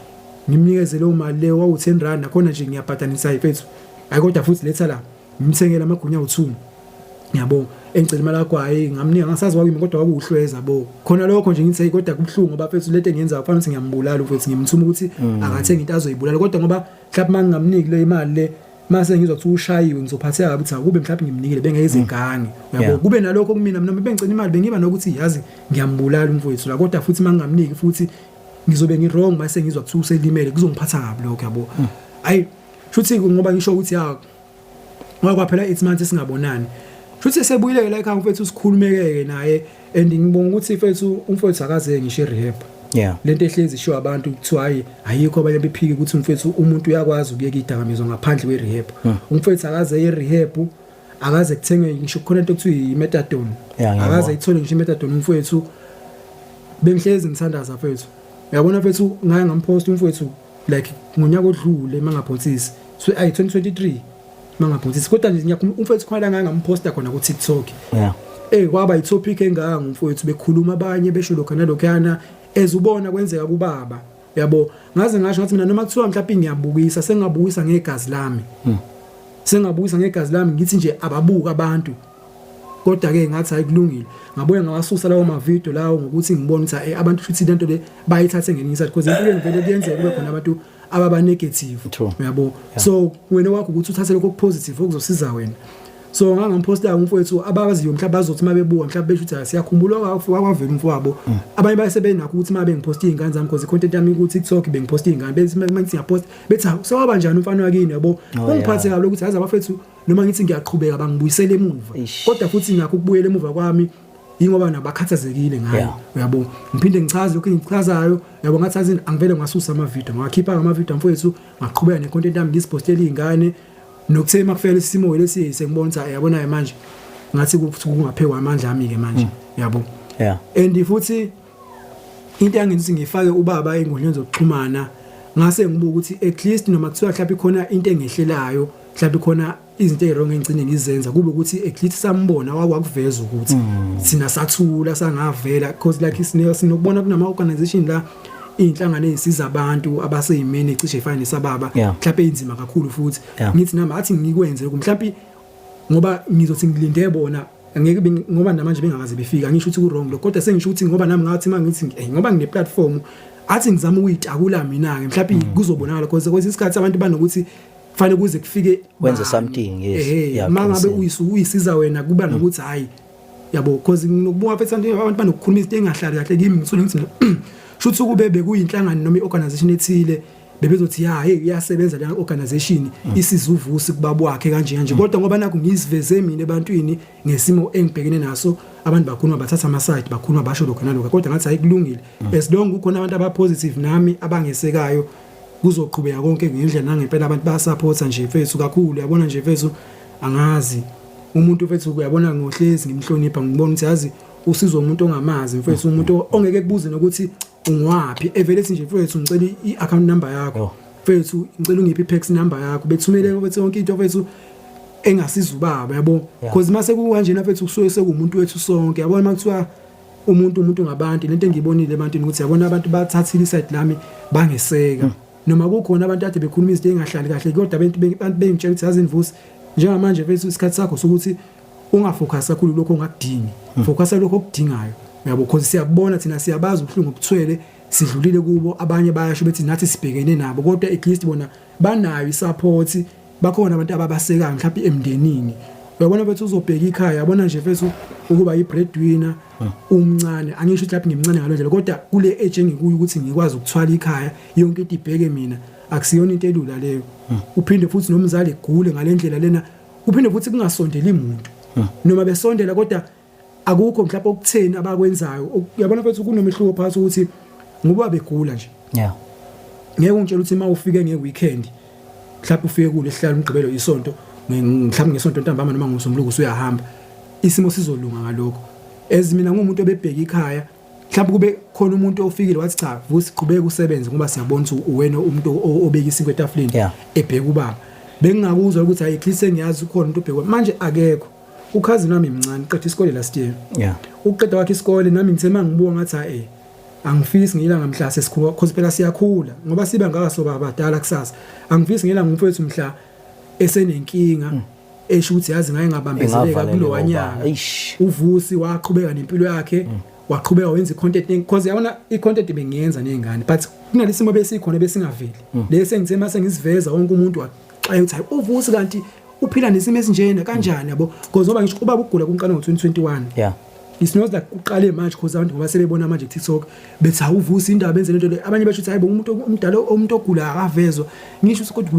ngimnikeze leyo mali leyo wawu 10 rand nakhona nje ngiyabhadanisa mfethu hayi kodwa futhi letha la ngimthengele amagunya awu2 ngiyabonga engicela imali yakho hayi ngamnika ngasazi kwakuyimi kodwa kwakuwuhlweza bo khona lokho nje ngithi hey kodwa kubuhlungu ngoba mfethu lento engiyenzayo kufanele ukuthi ngiyambulala mfethu ngimthuma ukuthi mm. akathenge into azoyibulala kodwa ngoba mhlawumbe mangingamniki le imali le mase ngizwa kuthiwa ushayiwe ngizophatheka kabi ukuthi akube mhlawumbe ngimnikile bengeke izigange uyabo kube nalokho kumina mina bengicela imali bengiba nokuthi yazi ngiyambulala umfowethu la kodwa futhi mangingamniki futhi ngizobe ngi-wrong mase ngizwa kuthiwa uselimele kuzongiphatha kabi lokho yabo mm. ayi shuthi ngoba ngisho ukuthi ya ngoba kwaphela 8 months singabonani shuthi sebuyile la ekhaya mfethu sikhulumekeke naye and ngibonga ukuthi mfethu umfowethu akaze ngisho rehab yeah lento ehlezi isho abantu kuthiwa hayi ayikho abanye bephike ukuthi umfethu umuntu uyakwazi ukuyeka idakamizwa ngaphandle kwe rehab hmm. umfethu akaze ye rehab akaze kuthengwe ngisho khona into ekuthiwa i-methadone akaze ithole ngisho i-methadone umfethu Bengihlezi ngithandaza mfethu. Uyabona mfethu, ngake ngampost umfowethu like ngonyaka odlule mangaphonsisi. So ay 2023 mangaphothisi, kodwa nje ngiyakhumbula umfowethu khona la ngake ngamposta khona ku TikTok. Kwaba i-topic engaka ngumfowethu, bekhuluma abanye besho lokho nalokhuyana, ezubona kwenzeka kubaba. Yabo, ngaze ngasho ngathi mina noma kuthiwa mhlawumbe ngiyabukisa, sengabukisa ngegazi lami. Sengabukisa ngegazi lami, ngithi nje ababuka abantu. Kodwa ke ngathi hayi, kulungile. Ngabuye ngawasusa lawo mavidiyo lawo ngokuthi ngibone ukuthi abantu futhi lento le bayithathe ngelinye iside, because empilweni vele kuyenzeka kube khona abantu ababa negative. Uyabo, so wena wakho ukuthi uthathe lokho positive okuzosiza wena. So ngangamposta umfowethu, abaziyo mhlawumbe bazothi mabebuka mhlawumbe besho ukuthi siyakhumbula kwavela umfowabo. Abanye base benakho ukuthi mabe ngiposta izingane zami, because i-content yami ku TikTok bengiposta izingane, bethi manje ngiyaposta bethi, "Hawu, sewaba njani umfana wakini?" Yabo, ungiphathe kabi ukuthi yazi abafethu, noma ngithi ngiyaqhubeka bangibuyisela emuva. Kodwa futhi nakho ukubuyela emuva kwami ingoba nabakhathazekile ngayo. Uyabo, ngiphinde ngichaze lokho engichazayo. Uyabo, ngathi azi angivele ngasusa amavidiyo, ngawakhipha amavidiyo mfowethu, ngaqhubeka necontent yami, ngizipostela izingane. Nokuthe makufika lesimo lesi sengibona ukuthi yabona manje ngathi kungaphekwa amandla ami ke manje, yabo. And futhi into yangenza ukuthi ngifake ubaba ey'nkundleni zokuxhumana, ngase ngibuka ukuthi at least noma kuthiwa mhlawumbe khona into engehlelayo, mhlawumbe khona izinto eziwrong engicine ngizenza, kube ukuthi at least sambona wakwakuveza ukuthi thina sathula sangavela, because like sinokubona kunama organization la, iy'nhlangano ey'siza abantu abaseyimeni ecishe ifane nesababa, mhlawumbe inzima kakhulu futhi. Ngithi nami athi ngikwenze lokho, mhlawumbe ngoba ngizothi ngilinde bona angeke ngoba namanje bengakaze befika. Ngisho ukuthi ku wrong lokho, kodwa sengisho ukuthi ngoba nami ngathi mangithi ngoba ngine platform, athi ngizama ukuyitakula mina ke, mhlawumbe kuzobonakala, because kwesinye isikhathi abantu banokuthi kufanele kuze kufike wenze something, yes. Mangabe uyisiza wena, kuba nokuthi hayi, yabo, because nginokubuka mfethu abantu banokukhuluma izinto engahlali kahle kimi. Ngisuke ngithi shuthi kube bekuyinhlangano noma iorganization ethile, bebezothi ya, hey, iyasebenza le organization, isiza uVusi kubaba wakhe kanje kanje. Kodwa ngoba nakho ngiziveze mina ebantwini ngesimo engibhekene naso, abantu bakhuluma, bathatha ama side, bakhuluma, basho lokho nalokho. Kodwa ngathi ayikulungile, as long kukhona abantu aba positive nami abangesekayo, kuzoqhubeka konke ngendlela. Nangempela abantu bayasupporta nje mfethu kakhulu. Uyabona nje mfethu, angazi umuntu mfethu, uyabona, ngohlezi ngimhlonipha, ngibona ukuthi yazi usizo umuntu ongamazi mfethu, umuntu ongeke kubuze nokuthi ungwaphi, evele ethi nje, "Mfethu, ngicela i-account number yakho." "Mfethu, ngicela ungiphe i-pax number yakho." Bethumele mfethu yonke into mfethu engasiza ubaba, yabo, because mase kukanjena mfethu kusuke sekuwumuntu wethu sonke, yabona. Makuthiwa umuntu ngabantu, lento engiyibonile ebantwini ukuthi yabona abantu bathathile iside lami, bangeseka, noma kukhona abantu ade bekhuluma izinto engahlali kahle, kodwa abantu bengitshela ukuthi yazi Vusi, njengamanje mfethu isikhathi sakho sokuthi ungafocus kakhulu lokho ongakudingi, focus lokho okudingayo, uyabo, because siyabona thina, siyabazi ubuhlungu obuthwele, sidlulile kubo. Abanye bayasho bethi nathi sibhekene nabo, kodwa at least bona banayo isupport, bakhona abantu ababasekayo mhlawumbe emndenini. Uyabona mfethu, uzobheka ikhaya, yabona nje mfethu, ukuba i-breadwinner umncane, angisho ukuthi lapho ngimncane ngalo ndlela, kodwa kule age engikuyo ukuthi ngikwazi ukuthwala ikhaya, yonke into ibheke mina, akusiyona into elula leyo. Uphinde futhi nomzali egule ngalendlela lena, uphinde futhi kungasondeli umuntu, noma besondela kodwa akukho mhlawumbe okutheni abakwenzayo. Uyabona mfethu, kunomehluko phakathi ukuthi ngoba begula nje, ngeke ungitshela ukuthi uma ufike nge-weekend, mhlawumbe ufike kulesihlalo umgqibelo, isonto, mhlawumbe ngesonto ntambama noma ngosombuluko usuyahamba, isimo sizolunga ngalokho. As mina ngumuntu obebheka ikhaya, mhlawumbe kube khona umuntu ofikile wathi, "Cha Vusi, qhubeka usebenze ngoba siyabona ukuthi uwena umuntu obeka isinkwa etafuleni," ebheka ubaba, bengingakuzwa ukuthi hayi, at least sengiyazi ukhona umuntu obhekwa. Manje akekho. Ukhazini wami mncane, qeda isikole last year. Ukuqeda kwakhe isikole, nami ngithe mangibuka ngathi hayi, angifisi ngilanga mhla sesikhula, cause phela siyakhula ngoba siba ngaka soba abadala kusasa. Angifisi ngilanga umfowethu mhla esenenkinga esho ukuthi yazi ngaye ngabambezeleka Engavaleleka kulowa ubaba. nyaka. Eish. UVusi waqhubeka nempilo yakhe, waqhubeka wenza i-content, because yabona i-content bengiyenza nezingane, but kunalesimo besikhona besingaveli lesi engithe mase ngisiveza, wonke umuntu waxaya ukuthi hayi, uVusi kanti uphila nesimo esinjena kanjani, yabo, because ngoba ngisho ubaba ugula kunqala ngo-2021. It's not like uqale manje, because abantu ngoba sebebona manje ku-TikTok bethi awuvusi indaba, benze lento le. Abanye besho ukuthi hayibo, umuntu omdala, umuntu ogula akavezwa. Ngisho ukuthi kodwa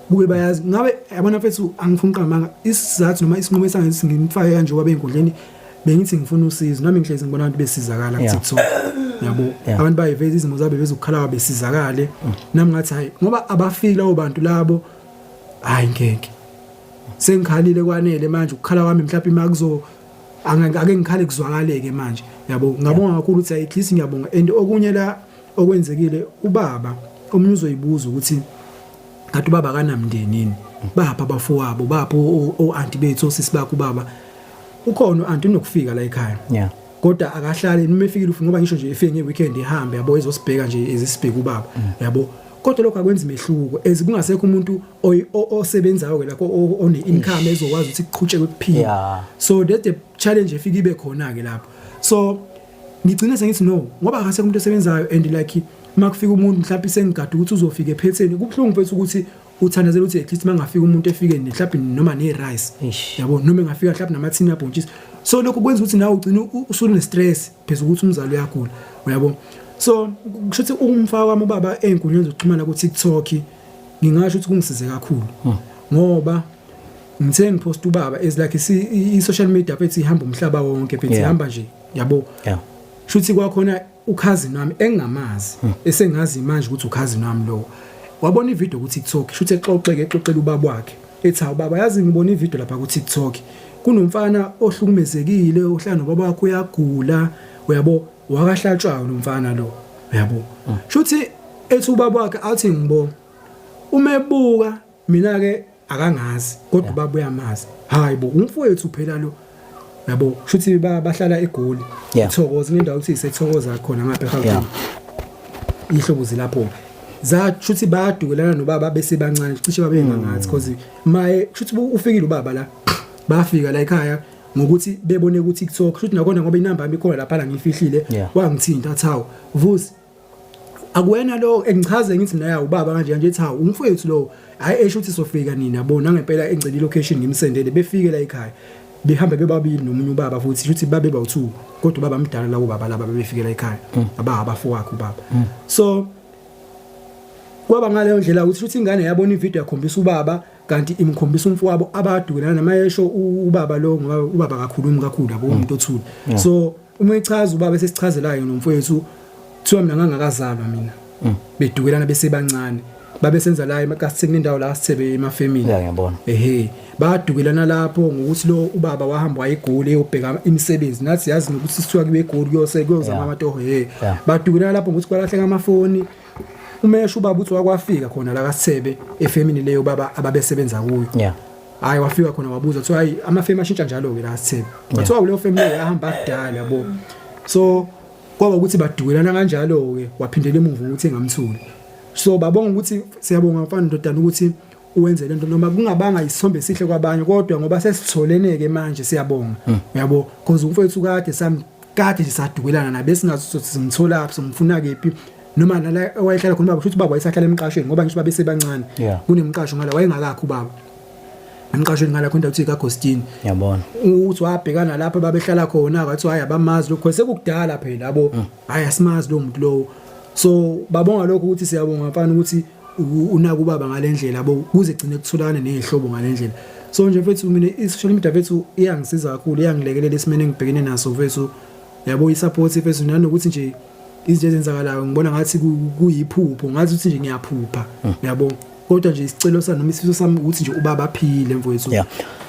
kube bayazi ngabe, yabona mfethu, angifuni uqamba, isizathu noma isinqumo esangenza ngimfake kanje kwabe enkundleni, bengithi ngifuna usizo nami. Ngihlezi ngibona abantu besizakala ku-TikTok, yabo, abantu bayiveza izimo zabo, bezokukhala besizakale. Nami ngathi hayi, ngoba abafiki labo bantu labo, hayi ngeke, sengikhalile kwanele manje ukukhala kwami. Mhlawumbe uma kuzo Ake ngikhale kuzwakaleke manje, yabo. Ngabonga kakhulu ukuthi at least ngiyabonga. And okunye la okwenzekile, ubaba omunye uzoyibuza ukuthi ngathi ubaba akanamndeni yini, bapha abafowabo, bapha o-anti bethu, osisi bakhe. Ubaba ukhona, u-anti unokufika la ekhaya, kodwa akahlali. Noma efikile ufika, ngoba ngisho nje efike nge-weekend ehambe, yabo, ezosibheka nje, ezisibheka ubaba, yabo. Kodwa lokho akwenzi mehluko as kungasekho umuntu osebenzayo ke lakho, one income ezokwazi ukuthi kuqhutshekwe kuphila. So that's the challenge efika ibe khona ke lapho. So ngigcine sengithi no, ngoba akasekho umuntu osebenzayo and like makufika umuntu mhlawumbe sengigada ukuthi uzofika ephetheni. Kubuhlungu, mfethu, ukuthi uthandazela ukuthi at least mangafika umuntu efike mhlawumbe noma ne-rice, yabo, noma engafika mhlawumbe namathini abhontshisi. So lokho kwenza ukuthi nawe ugcine usune stress phezulu ukuthi umzali uyagula, uyabo. So kusho ukuthi umfaka wami ubaba ey'nkundleni zokuxhumana ku-TikTok, ngingasho ukuthi kungisize kakhulu, ngoba ngithe ngiphosta ubaba is like i-social media, phethi, ihamba umhlaba wonke, phethi, ihamba nje, yabo. Shuthi kwakhona ukhazini wami engingamazi, esengazi manje ukuthi ukhazini wami lo, wabona ivideo ku TikTok, shuthi exoxeke exoxela ubaba wakhe, ethi, "Hawu baba, yazi ngibona ivideo lapha ku TikTok, kunomfana ohlukumezekile ohlala nobaba wakhe, uyagula, uyabo, wakahlatshwayo lo mfana lo, uyabo." Shuthi ethi ubaba wakhe athi ngibo uma ebuka mina ke akangazi, kodwa ubaba uyamazi. Hayi bo, umfowethu phela lo, yabo. Shuthi bahlala eGoli, Thokoza, indawo ukuthi isethokoza khona ngapha eGauteng. Ihlobo zilapho zashuthi bayadukelana nobaba besebancane, cishe babe ngangathi, because maye shuthi ufikile ubaba la, bafika la ekhaya ngokuthi bebone ku TikTok. Shuthi nakhona ngoba inamba yami ikhona lapha la ngifihlile, wangithinta athi, "Hawu Vusi, akuwena lo?" Engichaze ngithi naye ubaba kanje kanje. Ethi, "Hawu, umfowethu lo." Hayi, esho ukuthi sofika nini, yabo. Nangempela engcela ilocation, ngimsendele, befike la ekhaya, behamba bebabili nomunye ubaba futhi. Shuthi babe bawu2, kodwa ubaba mdala labo baba laba bebefike la ekhaya, aba abafowakhe ubaba. So kwaba ngaleyo ndlela ukuthi futhi ingane yabona ivideo yakhombisa ubaba, kanti imkhombisa umfowabo abadukelana namayesho ubaba lo, ngoba ubaba akakhulumi kakhulu, yabo, umuntu othule. So uma echaza ubaba esesichazelayo nomfowethu, kuthiwa mina ngangakazalwa mina, bedukelana besebancane, babesenza la emakasi, kunendawo la sithebe emafemini. Yeah, ngiyabona. Ehe, badukelana lapho ngokuthi lo ubaba wahamba wayegoli eyobheka imisebenzi. Nathi yazi nokuthi sithiwa kuye egoli kuyose kuyozama amatoho, he. Badukelana lapho ngokuthi kwalahleka amafoni. Umesho ubaba uthi wakwafika khona la kaSithebe efemini leyo baba ababesebenza kuyo. Hayi, wafika khona wabuza, kuthiwa hayi, amafemi ashintsha njalo ke la kaSithebe. Kwathiwa kuleyo femi leyo yahamba kudala, yabo. So kwaba ukuthi badukelana kanjalo ke, waphindela emuva ukuthi engamthuli. So babonga ukuthi siyabonga mfana ndodana ukuthi uwenze lento, noma kungabanga isithombe esihle kwabanye, kodwa ngoba sesitholeneke manje siyabonga, uyabo, because umfowethu kade sami kade nje sadukelana nabe singazi ukuthi simthola phi, simfuna kephi, noma nala wayehlala khona ubaba. Futhi ubaba wayesahlala emqashweni, ngoba ngisho babesebancane, kunemqasho ngala, wayengakakho ubaba emqashweni ngala khona ukuthi kaGhostini. Ngiyabona. Uthi wabhekana lapho babehlala khona, kwathi hayi, abamazi lokho, sekukudala phela, yabo, hayi, asimazi lo muntu lowo. So babonga lokho ukuthi siyabonga mfana ukuthi unaka ubaba ngalendlela, yabo, kuze gcine kutholakane nezihlobo ngalendlela. So nje mfethu, mina i-social media, mfethu, iyangisiza kakhulu, iyangilekelela esimeni engibhekene naso, mfethu, yabo, i-support, mfethu, nanokuthi nje izinto ezenzakalayo ngibona ngathi kuyiphupho, ngathi ukuthi nje ngiyaphupha, yabo. Kodwa nje isicelo sami noma isifiso sami ukuthi nje ubaba aphile, mfowethu.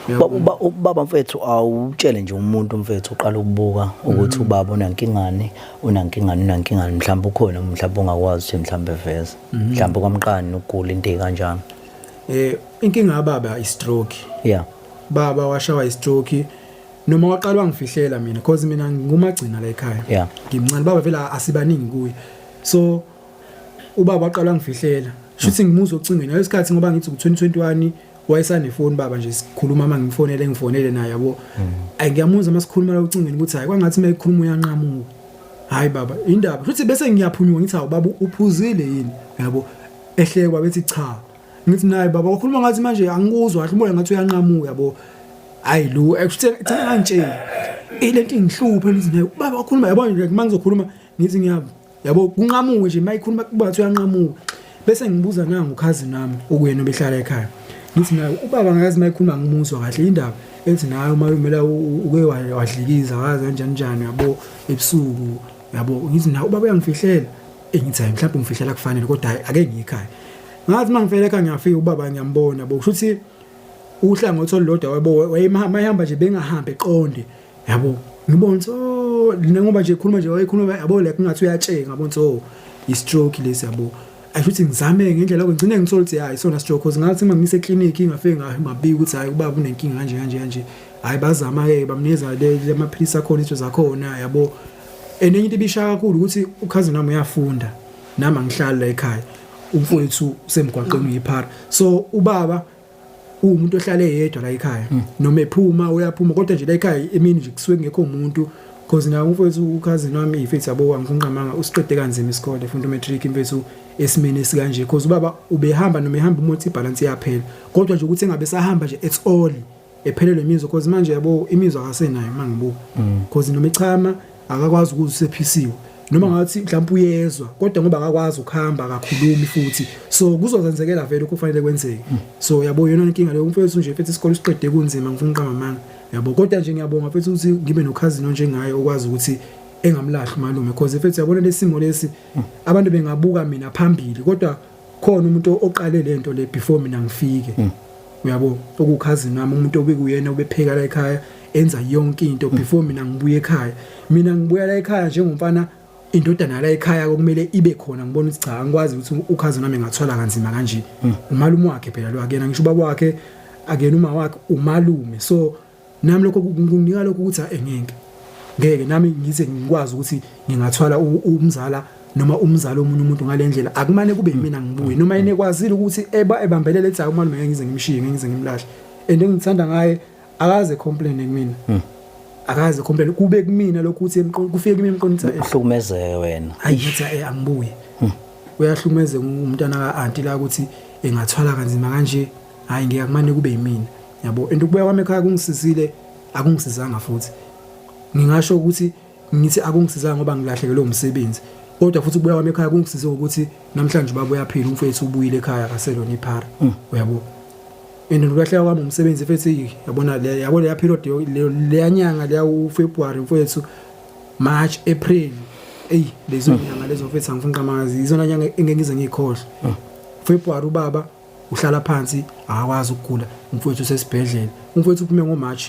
Yabo. Ubaba mfethu, awutshele nje umuntu, mfethu, uqala ukubuka ukuthi ubaba unankingani, unankingani, unankingani, mhlawumbe ukhona, mhlawumbe ungakwazi ukuthi mhlawumbe veza mhlawumbe kwamqani ukugula into ekanjani. Inkinga yababa i-stroke. Baba washawa i-stroke, noma waqala wangifihlela mina, because mina ngumagcina la ekhaya. Ngimncane, baba vele asibaningi kuye. So ubaba waqala wangifihlela. Shuthi ngimuzwa ocingweni ngalesikhathi, ngoba ngithi ku2021 wayesanefoni baba nje, sikhuluma uma ngimfonele, ngifonele naye, yabo. Ayi, ngiyamuzwa masikhuluma la ocingweni ukuthi hayi, kwangathi mayekhuluma uyanqamuka. Hayi baba, indaba futhi bese ngiyaphunyuka, ngithi, "Hawu baba, uphuzile yini?" Yabo, ehlekwa bethi cha. Ngithi naye, "Baba, wakhuluma ngathi manje angikuzwa kahle, umoya ngathi uyanqamuka," yabo. Hayi lo ekuthena ngangitsheli ilento ingihluphe, ngithi naye, "Baba, wakhuluma," yabo nje, mangizokhuluma ngithi ngiyabo, yabo, kunqamuke nje mayikhuluma kuba ngathi uyanqamuka. Bese ngibuza nangu ukhazini wami okuyena obehlala ekhaya, ngithi naye, "Ubaba ngazi mayikhuluma ngimuzwa kahle, indaba?" Ethi naye umalume la uke wadlikiza wazi kanjani njani, yabo, ebusuku, yabo. Ngithi naye, "Ubaba uyangifihlela." Ngithi hayi, mhlawumbe ungifihlela kufanele, kodwa hayi, ake ngiyikhaya. Ngathi mangifela ekhaya ngiyafika ubaba ngiyambona, yabo, kusho ukuthi uhlangothi olulodwa, yabo, wayehamba nje bengahambi eqonde. Yabo, ngibona ukuthi, oh, ngoba nje ekhuluma nje, wayekhuluma, yabo, like ngathi uyatsheka, ngabona ukuthi, oh, i-stroke lesi, yabo. Ayisho ukuthi ngizame ngendlela ngigcine ngithola ukuthi hayi, isona stroke, cause ngathi uma ngise clinic ngafike ngabika ukuthi hayi, ubaba unenkinga kanje kanje kanje. Hayi, bazama ke, bamnikeza le amaphilisi akhona, izinto zakhona, yabo. And enye into ibishaya kakhulu ukuthi ucousin wami uyafunda, nami angihlali la ekhaya, umfowethu usemgwaqeni, uyiphara. So ubaba uwumuntu ohlale yedwa la ekhaya, noma ephuma uyaphuma, kodwa nje la ekhaya emini nje kusuke kungekho umuntu, cause naye umfowethu, ucousin wami, ifethu, yabo, angifuni amanga, usiqede kanzima isikole, efunda umatric, mfethu, esimeni esikanje, cause ubaba ubehamba, noma ehamba umuntu ibalance iyaphela, kodwa nje ukuthi engabe sahamba nje at all, ephelelwe imizwa, cause manje, yabo, imizwa akasenayo mangibuka, cause noma echama akakwazi ukuzisephisiwe, noma ngathi mhlawumbe uyezwa, kodwa ngoba akakwazi ukuhamba, akakhulumi futhi, so kuzozenzekela vele okufanele kwenzeke. So yabo, yona inkinga leyo, umfowethu nje, mfethu, isikole siqede kunzima, ngifuna uqamba amanga, yabo. Kodwa nje ngiyabonga, mfethu, ukuthi ngibe nocousin onjengaye okwazi ukuthi engamlahli umalume, because, mfethu, yabona lesimo lesi, abantu bengabuka mina phambili, kodwa khona umuntu oqale lento le before mina ngifike, uyabo, okucousin wami, umuntu obekuyena obepheka la ekhaya, enza yonke into before mina ngibuye ekhaya. Mina ngibuya la ekhaya njengomfana, indodana la ekhaya okumele ibe khona. Ngibona ukuthi cha, angikwazi ukuthi ucousin wami engathwala kanzima kanje. Umalume wakhe phela lo, akuyena ngisho ubaba wakhe, akuyena uma wakhe, umalume. So nami lokho kunginika lokho ukuthi engeke ngeke nami ngize ngikwazi ukuthi ngingathwala umzala noma umzali omunye umuntu ngalendlela. Akumane kube yimina ngibuye, noma yena ekwazile ukuthi eba ebambelele ethi, umalume ngeke ngize ngimshiye, ngeke ngize ngimlahle. And engithanda ngaye, akaze complain kumina, akaze complain. Kube kumina lokhu ukuthi kufike kimi emqondo ukuthi Uhlukumezeke wena. Hayi, ngithi angibuye, uyahlukumezeka umntana ka-aunty la, ukuthi engathwala kanzima kanje. Hayi, ngeke, akumane kube yimina, yabo. And ukubuya kwami ekhaya kungisizile, akungisizanga futhi. Ngingasho ukuthi ngithi akungisizanga ngoba ngilahlekelwe umsebenzi, kodwa futhi ukubuya kwami ekhaya kungisize ukuthi namhlanje ubaba uyaphila, umfowethu ubuyile ekhaya, akaselona iphara, uyabo. And ukulahleka kwami umsebenzi, mfethu, yabona le, yabo, leya period leya nyanga leya, uFebruary, mfowethu, March, April, ey, lezo nyanga lezo, mfethu, angifuni qamazi, izona nyanga engeke ngize ngikhohlwe. February ubaba uhlala phansi, akakwazi ukugula, umfowethu usesibhedlela. Umfowethu uphume ngoMarch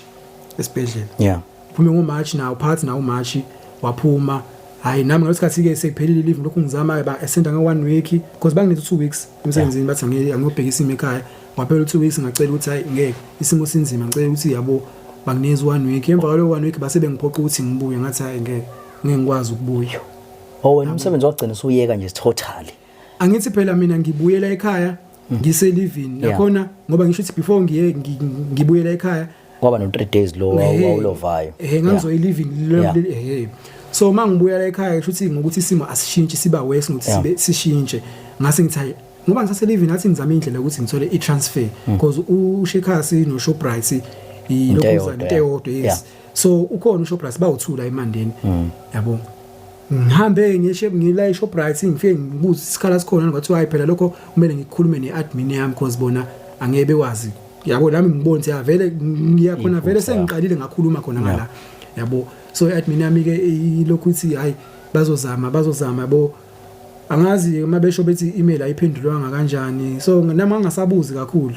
esibhedlela. Uphume ngoMarch nawo, phakathi nawo uMarch waphuma. Hayi, nami ngalesikhathi ke sekuphelile leave, lokhu ngizama ba esenda nge one week, because banginika 2 weeks emsebenzini, bathi angiyobheka isimo ekhaya. Waphela 2 weeks, ngacela ukuthi hayi, ngeke, isimo sinzima, ngicela ukuthi, yabo, banginikeza 1 week. Emva kwalo 1 week base bengiphoqa ukuthi ngibuye. Ngathi hayi, ngeke, ngeke ngikwazi ukubuya. Oh, wena umsebenzi wagcina usuyeka nje totally? Angithi phela mina ngibuyela ekhaya ngiselivini nakhona, ngoba ngisho ukuthi before ngiye ngibuyela ekhaya Kwaba no 3 days lo wawulovayo. Ngangizoya elivini. So mangibuya la ekhaya, ngisho ukuthi ngokuthi isimo asishintshi, siba worse ngokuthi sibe sishintshe. Ngase ngithi hayi, ngoba ngisaselivini, ngathi ngizama indlela yokuthi ngithole i-transfer, because uCheckers no-Shoprite Into ilokhu eyodwa, into eyodwa, yes. So ukhona uShoprite bawuthula eMandeni, yabo. Ngihambe ngishe ngila eShoprite, ngifike ngibuze isikhala sikhona, ngathiwa hayi phela, lokho kumele ngikhulume ne-admin yami, because bona angeke bekwazi, yabo. Nami ngibona ukuthi vele ngiyakhona vele, Iphutha, ya. Sengiqalile ngakhuluma khona ngala, yabo. So i-admin yami ke ilokhu ithi hayi, bazozama, bazozama, yabo. Angazi uma besho bethi i-email ayiphendulwanga kanjani, so nami angasabuzi kakhulu,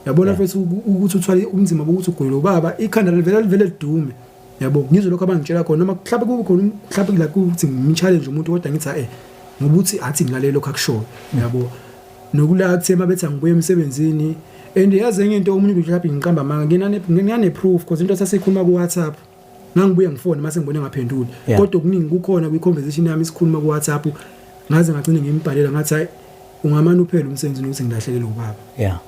yabona. Mfethu, ukuthi uthwale umzimba bokuthi ugulele ubaba, ikhanda livele livele lidume, yabo. Ngizwe lokho abangitshela khona, noma mhlawumbe kube khona mhlawumbe la kuthi ngimchallenge umuntu, kodwa ngithi ngoba uthi athi ngilalele lokho akushoyo, yabo. Nokula kuthe mabethi angibuye emsebenzini, and yazi enye into, omunye umuntu mhlawumbe ngiqamba amanga, nginane proof, because into sasikhuluma ku WhatsApp, ngangibuye ngifone mase ngibone ngaphenduli. Kodwa okuningi kukhona kwi conversation yami isikhuluma ku WhatsApp. Ngaze ngagcina ngimbhalela, ngathi hayi, ungamane uphele umsebenzi ukuthi ngilahlekelwe ubaba.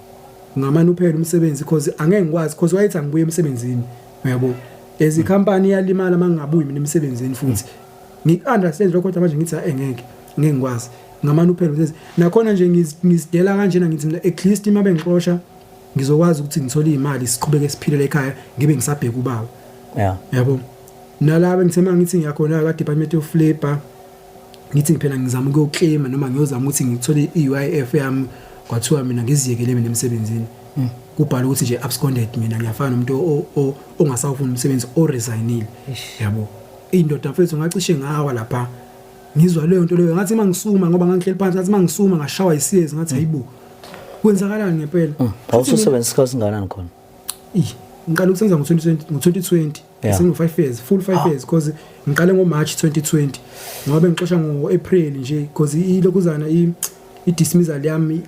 Ungamane uphele umsebenzi, because angeke ngikwazi, because wayethi angibuye emsebenzini, uyabo. As i-company iyalimala mangingabuyi mina emsebenzini, futhi ngiku-understand lokho, kodwa manje ngithi hayi, ngeke, ngeke ngikwazi, ngamane uphele umsebenzi. Nakhona nje ngizidela kanjena, ngithi mina at least uma bengixosha ngizokwazi ukuthi ngithole imali, siqhubeke siphilele ekhaya, ngibe ngisabheka ubaba, yabo. Nalaba ngithe mangithi ngiyakhona ka Department of Labor, ngithi phela ngizama ukuyoclaima noma ngiyozama ukuthi ngithole i-UIF yami, kwathiwa mina ngiziyekele mina emsebenzini, kubhala ukuthi nje absconded, mina ngiyafana nomuntu ongasawufuni umsebenzi, oresignile, yabo. Indoda, mfethu, ngacishe ngawa lapha ngizwa leyo nto leyo. Ngathi mangisuma, ngoba ngangihleli phansi, ngathi mangisuma ngashawa isiyezi, ngathi hayibo, kwenzakalani ngempela? Awususebenza isikhathi singakanani khona? Ih, ngiqala ukusebenza ngo-2020, ngo-2020. Sengino 5 years, full 5 years, because ngiqale ngo March 2020, ngoba bengixosha ngo April nje, because ilokuzana i dismissal yami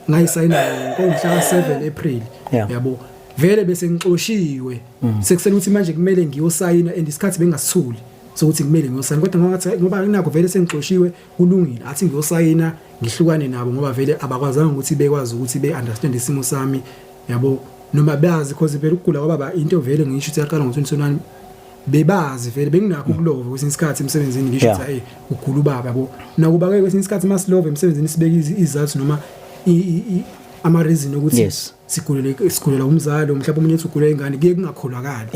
ngayisayina ngomhla ka 7 April. Yabo, vele bese ngixoshiwe, sekusele ukuthi manje kumele ngiyosayina, and isikhathi bengasithuli sokuthi kumele ngiyosayina, kodwa ngathi ngoba nakho vele sengixoshiwe, kulungile, athi ngiyosayina ngihlukane nabo, ngoba vele abakwazanga ukuthi bekwazi ukuthi be-understand isimo sami, yabo, noma bazi, because vele ukugula kwababa into vele ngisho ukuthi yaqala ngo-2021, bebazi vele benginakho ukulova kwesinye isikhathi emsebenzini, ngisho ukuthi hey, ugula ubaba, yabo. Nakuba ke kwesinye isikhathi masilova emsebenzini sibeke izizathu noma ama reason ukuthi sigulela umzali, mhlawumbe omunye ethi ugulela ingane, kuye kungakholwakali,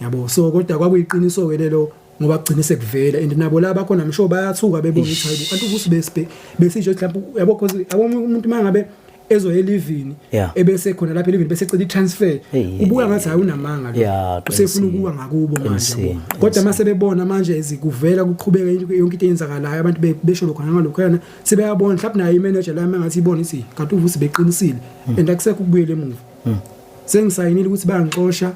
yabo. So kodwa kwakuyiqiniso ke lelo, ngoba kugcine sekuvela, and nabo laba khona msho bayathuka bebona ukuthi hayibo, kanti ukuthi besibe besisho mhlawumbe, yabo, cause yabo umuntu mangabe ezoya elivini, ebese khona lapha elivini bese ecela i-transfer, ubuka ngathi hayi, unamanga lo, usefuna ukuwa ngakubo manje, yabo. Kodwa mase bebona manje ezikuvela kuqhubeka yonke into eyenzakalayo, abantu besho lokho ngalokho, sebeyabona mhlawumbe nayo i-manager la mangathi ibona ithi kanti uVusi beqinisile, and akusekho ukubuyela emuva. Sengisayinile ukuthi bayangixosha,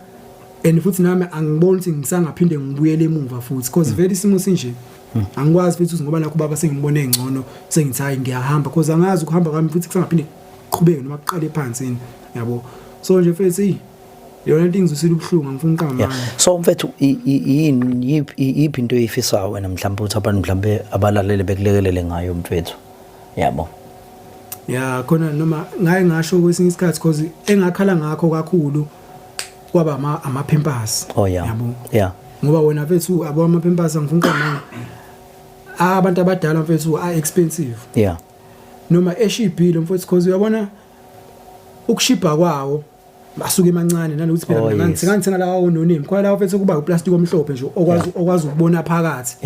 and futhi nami angiboni ukuthi ngisangaphinde ngibuyele emuva futhi, because vele isimo sinje, angikwazi futhi ukuthi ngoba nakho baba sengibone ngcono sengithi hayi, ngiyahamba, because angazi ukuhamba kwami futhi kusangaphinde kuqhubeke noma kuqale phansi yini, yabo. So nje mfethu, yona into ingizwisile ubuhlungu, angifuni uqamba amanga. So mfethu, yini, yiphi into oyifisayo wena mhlawumbe ukuthi abantu mhlawumbe abalalele bekulekelele ngayo, mfethu, yabo? Ya, khona noma ngaye ngasho kwesinye isikhathi, because engakhala ngakho kakhulu kwaba ama-pampers. Yabo, ngoba wena mfethu, abo ama-pampers, angifuni uqamba, abantu abadala mfethu a expensive, noma eshibhile mfethu, because uyabona ukushibha kwawo asuke emancane, nanokuthi phela mina ngangithenga lawa ononimi khona lawa mfethu, kuba uplastic omhlophe nje okwazi ukubona phakathi,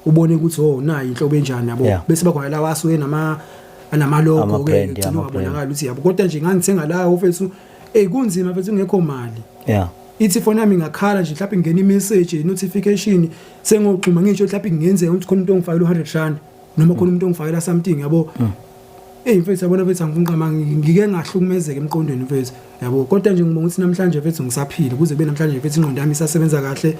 ubone ukuthi oh, nayi inhlobo enjani, yabo. Bese bakhona lawa asuke nama anamalogo ke, Ama-brand, gcina ama-brand. ungabonakala ukuthi, yabo. Kodwa nje ngangithenga lawo mfethu, ey, kunzima mfethu, kungekho mali. Ithi ifoni yami ingakhala nje, mhlawumbe ingena i-message, i-notification, sengoxhuma ngisho mhlawumbe kungenzeka ukuthi khona umuntu ongifakela u-100 rand noma khona umuntu ongifakela something, yabo. Ey mfethu, yabona mfethu, angifuni uqamba, ngike ngahlukumezeka emqondweni mfethu, yabo. Kodwa nje ngibonga ukuthi namhlanje mfethu ngisaphila kuze kube namhlanje mfethu, ingqondo yami isasebenza kahle,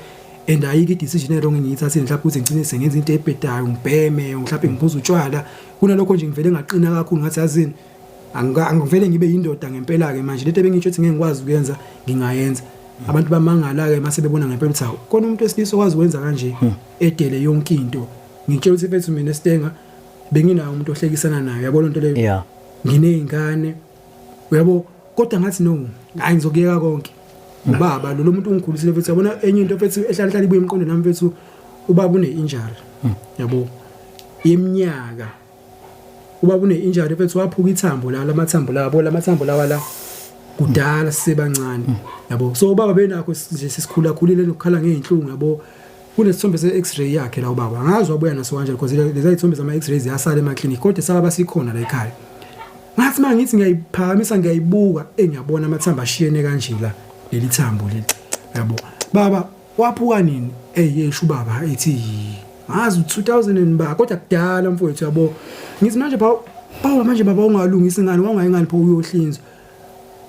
and ayikho i-decision e-wrong engiyithathile mhlawumbe ukuthi ngigcine sengenza into ebhedayo, ngibheme, mhlawumbe ngiphuza utshwala. Kunalokho nje ngivele ngaqina kakhulu, ngathi yazini, angivele ngibe yindoda ngempela-ke manje, lento ebengitsho ukuthi ngeke ngikwazi ukuyenza ngingayenza. Abantu bamangala-ke mase bebona ngempela ukuthi hawu, khona umuntu wesilisa okwazi ukwenza kanje, edele yonke into. Ngitshela ukuthi mfethu, mina esitenga benginawo umuntu ohlekisana naye, yabo lonto leyo. Nginey'ngane, uyabo, kodwa ngathi no, hayi, ngizokuyeka konke, ubaba lo muntu ungikhulisile mfethu. Yabona enye into mfethu ehlala hlala ibuye emqondweni nami mfethu, ubaba une-injury, yabo, yeminyaka. Ubaba une-injury mfethu, waphuka ithambo la, lamathambo la, yabo, lamathambo lawa la, kudala sisebancane, yabo. So ubaba benakho nje sesikhula khulile nokukhala ngey'nhlungu, yabo. Kunesithombe se-x-ray yakhe la ubaba, angazi wabuya naso kanjani, because lezi zithombe zama-x-ray ziyasala emaklinikhi, kodwa saba sikhona la ekhaya. Ngathi uma ngithi ngiyayiphakamisa ngiyayibuka, engiyabona amathambo ashiyene kanje la, leli thambo leli, yabo. Baba waphuka nini? Ey, yesho ubaba ethi ngazi 2000 and ba, kodwa kudala mfowethu, yabo. Ngithi manje bawa manje baba, ungalungisi ngani, wangayi ngani pho uyohlinzwa?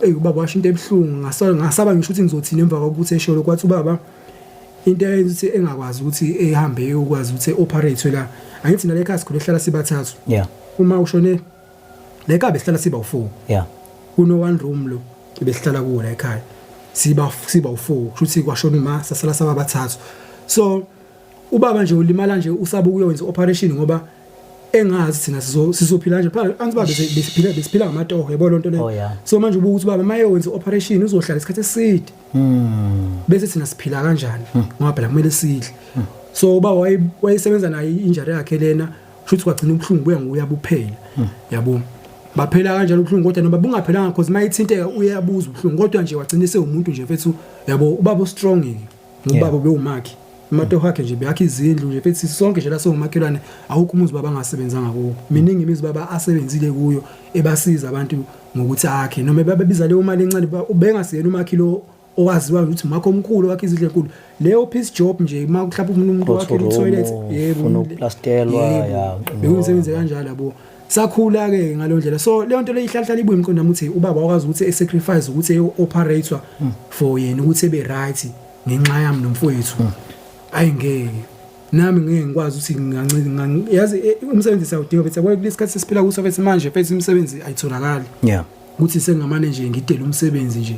Ey, ubaba washo into ebuhlungu, ngasaba ngasaba ngisho ukuthi ngizothini emva kokuthi esholo. Kwathi ubaba into eyenza ukuthi engakwazi ukuthi ehambe eyokwazi ukuthi operate la, angithi nale ekhaya sikhule hlala sibathathu, uma ushone le ekhaya besihlala siba u4, kuno one room lo besihlala kuwo la ekhaya, siba u4, kusho ukuthi kwashona uma sasala saba bathathu. So ubaba nje ulimala nje, usaba ukuyowenza operation ngoba engazi thina sizophila nje phela, angithi baba besiphila ngamatoho, yabo lonto leyo. So manje ubuka ukuthi baba mayewenza operation uzohlala isikhathi eside, bese thina siphila kanjani, ngoba phela kumele sidle. So ubaba wayesebenza naye injury yakhe lena, shuthi kwagcina ubuhlungu buya nguya buphela, yabo, baphela kanjalo ubuhlungu, kodwa noma bungaphelanga, because mayithinteka uyabuza ubuhlungu, kodwa nje wagcina sewumuntu nje mfethu, yabo. Ubaba ustrong ke, ubaba bewumakhi amatoho akhe nje, beyakha izindlu nje mfethu, sonke nje la sewumakhelwane, awukho umuzi baba angasebenzanga kuwo. Miningi imizi baba asebenzile kuyo, ebasiza abantu ngokuthi akhe, noma babebiza leyo mali encane, ubengasiyena umakhi lo owaziwa ukuthi umakho omkhulu wakhe izindlu enkulu, leyo piece job nje, uma mhlawumbe ufuna umuntu wakhe i-toilet, yebo, ufuna ukuplastelwa. Bekuyisebenze kanjalo, yabo. Sakhula ke ngaleyo ndlela. So leyo nto leyo ihlala hlala ibuye emqondweni wami, ukuthi ubaba wakwazi ukuthi e-sacrifice ukuthi eyo-operator for yena ukuthi ebe right. Ngenxa yami nomfowethu. Ayingeke nami ngeke ngikwazi ukuthi ngingancika, yazi, umsebenzi siyawudinga mfethu, yabona kulesikhathi sesiphila kuso mfethu manje mfethu imisebenzi ayitholakali. Ukuthi sengamane nje ngidele umsebenzi nje,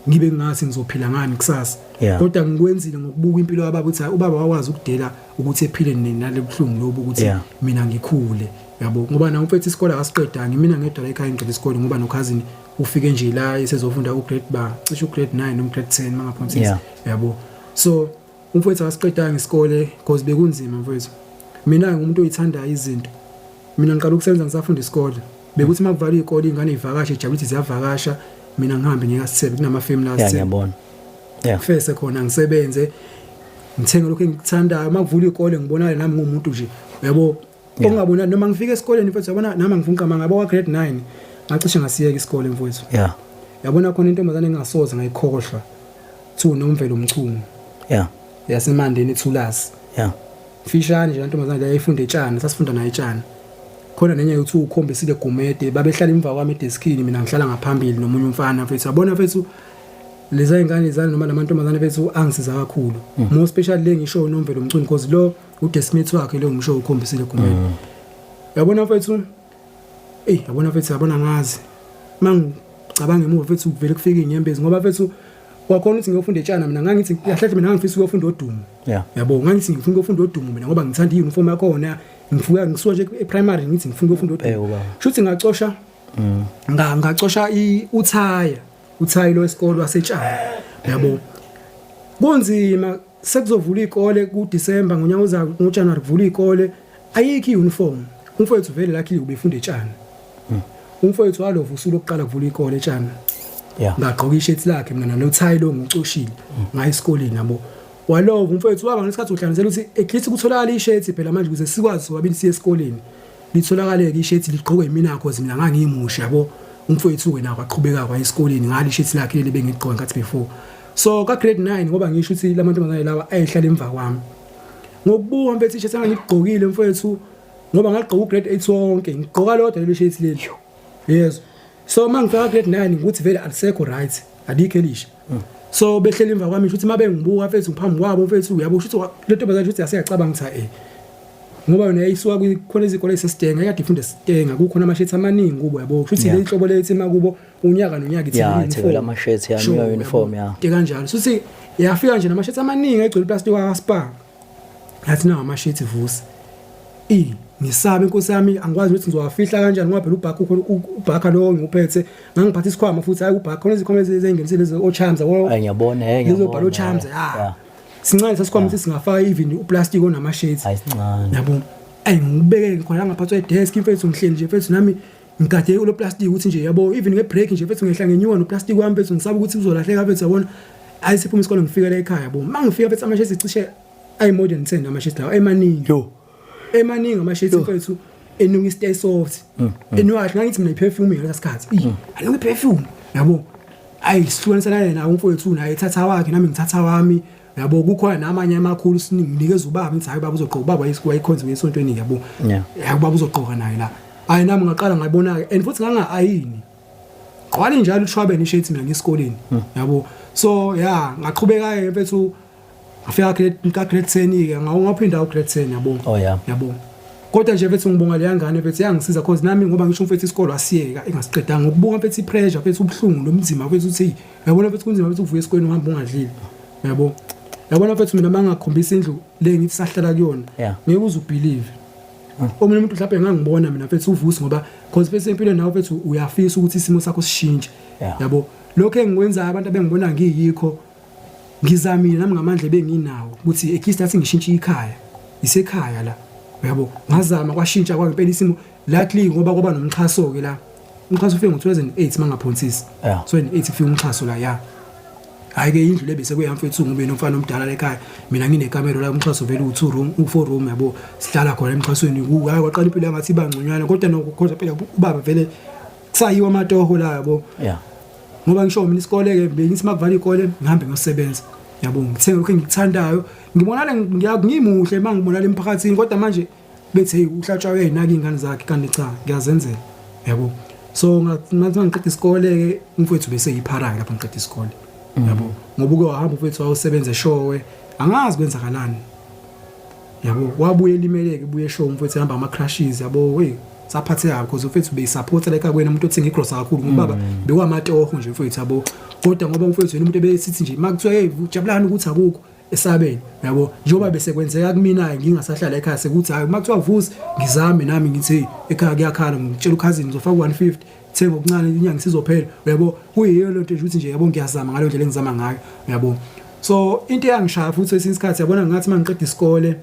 ngibe ngathi ngizophila ngani kusasa. Kodwa ngikwenzile ngokubuka impilo yababa, ukuthi hayi, ubaba wakwazi ukudela ukuthi ephile nale buhlungu lobu ukuthi mina ngikhule, yabo, ngoba nawe mfethu isikole akasiqedanga, mina ngedwa la ekhaya ngiqeda isikole, ngoba nokhazini ufike nje la esezofunda ugrade ba cishe ugrade 9 noma grade 10 mangaphansi. Yabo, so umfowethu akasiqedanga isikole because bekunzima mfowethu. Mina ngumuntu oyithandayo izinto, mina ngiqala ukusebenza ngisafunda isikole. Bekuthi makuvalwa izikole, ingane ivakashe ijabule ukuthi ziyavakasha, mina ngihambe ngiyasithebe kunamafemini la sithebe. Ngiyabona, yeah. Fese khona ngisebenze, ngithenge lokho engikuthandayo. Makuvula izikole ngibonakale nami ngumuntu nje, uyabo, ongabona noma ngifika esikoleni mfethu, yabona, nami ngifuna uqama ngabo kwa grade 9 ngacishe ngasiyeka isikole mfethu. Yabona, khona intombazane engasoze ngayikhohlwa, thiwa Nomvelo Mchunu. Yasemandeni eThulasi. Mfishane nje intombazane leyo, yayifunda etshani, sasifunda naye etshani. Khona nenye uthi ukhombisile Gumede, babehlala emva kwami edeskini, mina ngihlala ngaphambili nomunye umfana mfethu. Yabona mfethu, leza ingane lezana noma lamantombazane mfethu angisiza kakhulu, more especially le ngisho uNomvelo Mchunu, because lo udeskmate wakhe lo ngisho ukhombisile Gumede. Yabona mfethu, ey, yabona mfethu, yabona ngazi mangicabanga emuva mfethu kuvele kufike inyembezi, ngoba mfethu kwakhona ukuthi ngiyofunda etshana, mina ngangithi kahle mina ngangifisa ukuyofunda odumo. Yabo, ngangithi ngifuna ukuyofunda odumo mina ngoba ngithanda i-uniform yakhona. Ngifika ngisuka nje e-primary ngithi ngifuna ukuyofunda odumo. Ubaba. Shuthi ngacosha ngacosha uthaya, uthayi lo wesikolo wasetshana, yabo. Kunzima, sekuzovula izikole kuDecember ngonyaka ozayo, ngoJanuary kuvula izikole, ayikho iuniform. Umfowethu vele lakhe ubefunda etshana. Umfowethu walova usuku lokuqala kuvula ikole etshana. Ngagqoka ishirt lakhe mina nalo thayi lo ngicoshile ngaye esikoleni, yabo. Walova umfowethu, waba ngesikhathi uhlanganisela ukuthi at least kutholakala ishirt phela manje ukuze sikwazi sobabili siye esikoleni. Litholakale ke ishirt, ligqokwe yimina cause mina ngangimusha, yabo. Umfowethu ke nawo aqhubeka kwaye esikoleni ngalo ishirt lakhe leli bengigqoka ngathi before. So ka grade 9, ngoba ngisho ukuthi lamantombazane lawa ayehlala emva kwami, ngokubuka mfethu ishirt engangigqokile mfethu, ngoba ngagqoka ugrade 8 wonke ngigqoka lodwa lelo shirt leli, yezwa. So mangifika grade 9 ukuthi vele alisekho right, alikho elisha. So behleli emva kwami, ukuthi mabengibuka mfethu ngiphambi kwabo mfethu, uyabo, ukuthi le ntombazane ukuthi yaseyacabanga ukuthi ngoba yona yayisuka khona izikole eziseStanger, yakade ifunda eStanger, kukhona amashethi amaningi kubo, yabo, kusho ukuthi leli hlobo lethi makubo unyaka nonyaka ithenga uniform. Ithengela amashethi, yeah, Sure, uniform, yabo. Into kanjalo, suthi yafika nje namashethi amaningi egcwele plastic waka Spar, yathi nawo amashethi vusi. Ngisabe inkosi yami, angikwazi ukuthi ngizowafihla kanjani ngoba phela ubhakha ukhona, ubhakha lo ngiphethe, ngangiphatha isikhwama futhi, hayi ubhakha khona izikhwama ezingenisile lezi o-charms, yabo. Ay, ngiyabona, ngiyabona. Lezobhala o-charms, ya. Sincane sasikhwama ukuthi singafaka even uplastic onamashethi. Ayisincane. Yabo, ayi, ngibeke khona ngaphathi kwedesk mfethu, ngihleli nje mfethu nami ngigade lo plastic ukuthi nje, yabo, even ngebreak nje mfethu ngehla ngenyuka no plastic wami mfethu, ngisaba ukuthi uzolahleka mfethu, yabona. Ayi, siphuma isikole ngifike la ekhaya, yabo, mangifika mfethu amashethi cishe ayi more than 10 amashethi lawa, emaningi. Yo. Emaningi amashethi mfethu, enuka i-Stay Soft, enuka kahle, ngangithi mina i-perfume ngaleso sikhathi. Ih, anuka i-perfume, yabo. Ayi, sihlukanisana yena umfowethu, naye ethatha wakhe, nami ngithatha wami, yabo. Kukhona namanye amakhulu sinikeza ubaba, ngithi hayi, baba uzogqoka, ubaba wayekhonza esontweni, yabo. Ya, ubaba uzogqoka naye la. Hayi, nami ngaqala ngayibona ke, and futhi nganga ayini qwali njalo ushwabe nishethi mina ngesikoleni, yabo. So yeah, ngaqhubeka ke mfethu, ngafika grade ka grade 10 ke, ngawaphinda u grade 10, yabo. Yabo, kodwa nje mfethu ngibonga leya ngane mfethu, yangisiza cause nami ngoba ngisho mfethu isikolo asiyeka engasiqedanga ngokubuka mfethu ipressure mfethu, ubuhlungu nomzima mfethu, uthi yabona mfethu kunzima mfethu ukuvuka esikoleni uhamba ungadlile, yabo. Yabona mfethu, mina mangakhombisa indlu le ngithi sahlala kuyona, ngeke uze ubelieve. Omunye umuntu mhlawumbe engangibona mina mfethu uvusi, ngoba cause mfethu empilweni nawe mfethu uyafisa ukuthi isimo sakho sishintshe, yabo. Lokho engikwenzayo, abantu abengibona ngiyikho, ngizamile nami ngamandla ebenginawo ukuthi at least athi ngishintshe ikhaya, isekhaya la, uyabo. Ngazama kwashintsha kwangempela isimo, luckily ngoba kwaba nomxhaso ke la. Umxhaso ufike ngo-2008 mangaphonsisi. 2008 kufika umxhaso la, ya. Hayi ke, indlu le bese kuyamfethu ngoba nomfana omdala la ekhaya, mina nginekamelo la. Umxhaso vele u2 room, u4 room, yabo. Sihlala khona emxhasweni. Hayi, kwaqala impilo yangathi iba ngconywana, kodwa nokho kodwa phela ubaba vele kusayiwa amatoho la, yabo. Ngoba ngisho mina isikole ke bengithi makuvala ikole ngihambe ngiyosebenza, yabo, ngithenge lokho engikuthandayo, ngibonale ngimuhle mangibonala emphakathini. Kodwa manje bethi hey, uhlatshwa uyayinaka ingane zakhe, kanti cha, ngiyazenzela, yabo. So ngathi ngiqeda isikole ke umfowethu bese yiphara lapho ngiqeda isikole. Yabo, ngoba uke wahamba mfethu wawusebenza eshowe, angazi kwenzakalani. Yabo, wabuye elimeleke, buye eshowe mfethu, ehamba ama crashes, yabo. Hey, saphatheka because mfethu beyisupport like akwena umuntu othenga igrosa kakhulu, ngoba baba bekwamatoho nje mfethu, yabo. Kodwa ngoba mfethu yena umuntu ebesithi nje makuthiwa, "Hey, jabulani ukuthi akukho esabeni," yabo, njengoba bese kwenzeka kumina ngingasahlala ekhaya, sekuthi hayi, makuthiwa vusi ngizame nami ngithi, "Hey, ekhaya kuyakhala," ngitshela ucousin, "Ngizofaka 150, thenga okuncane, inyanga isizophela," uyabo. Kuyiyo lento nje ukuthi nje, yabo, ngiyazama ngalo ndlela engizama ngayo, uyabo. So into eyangishaya futhi esinye isikhathi, yabona, ngathi mangiqeda isikole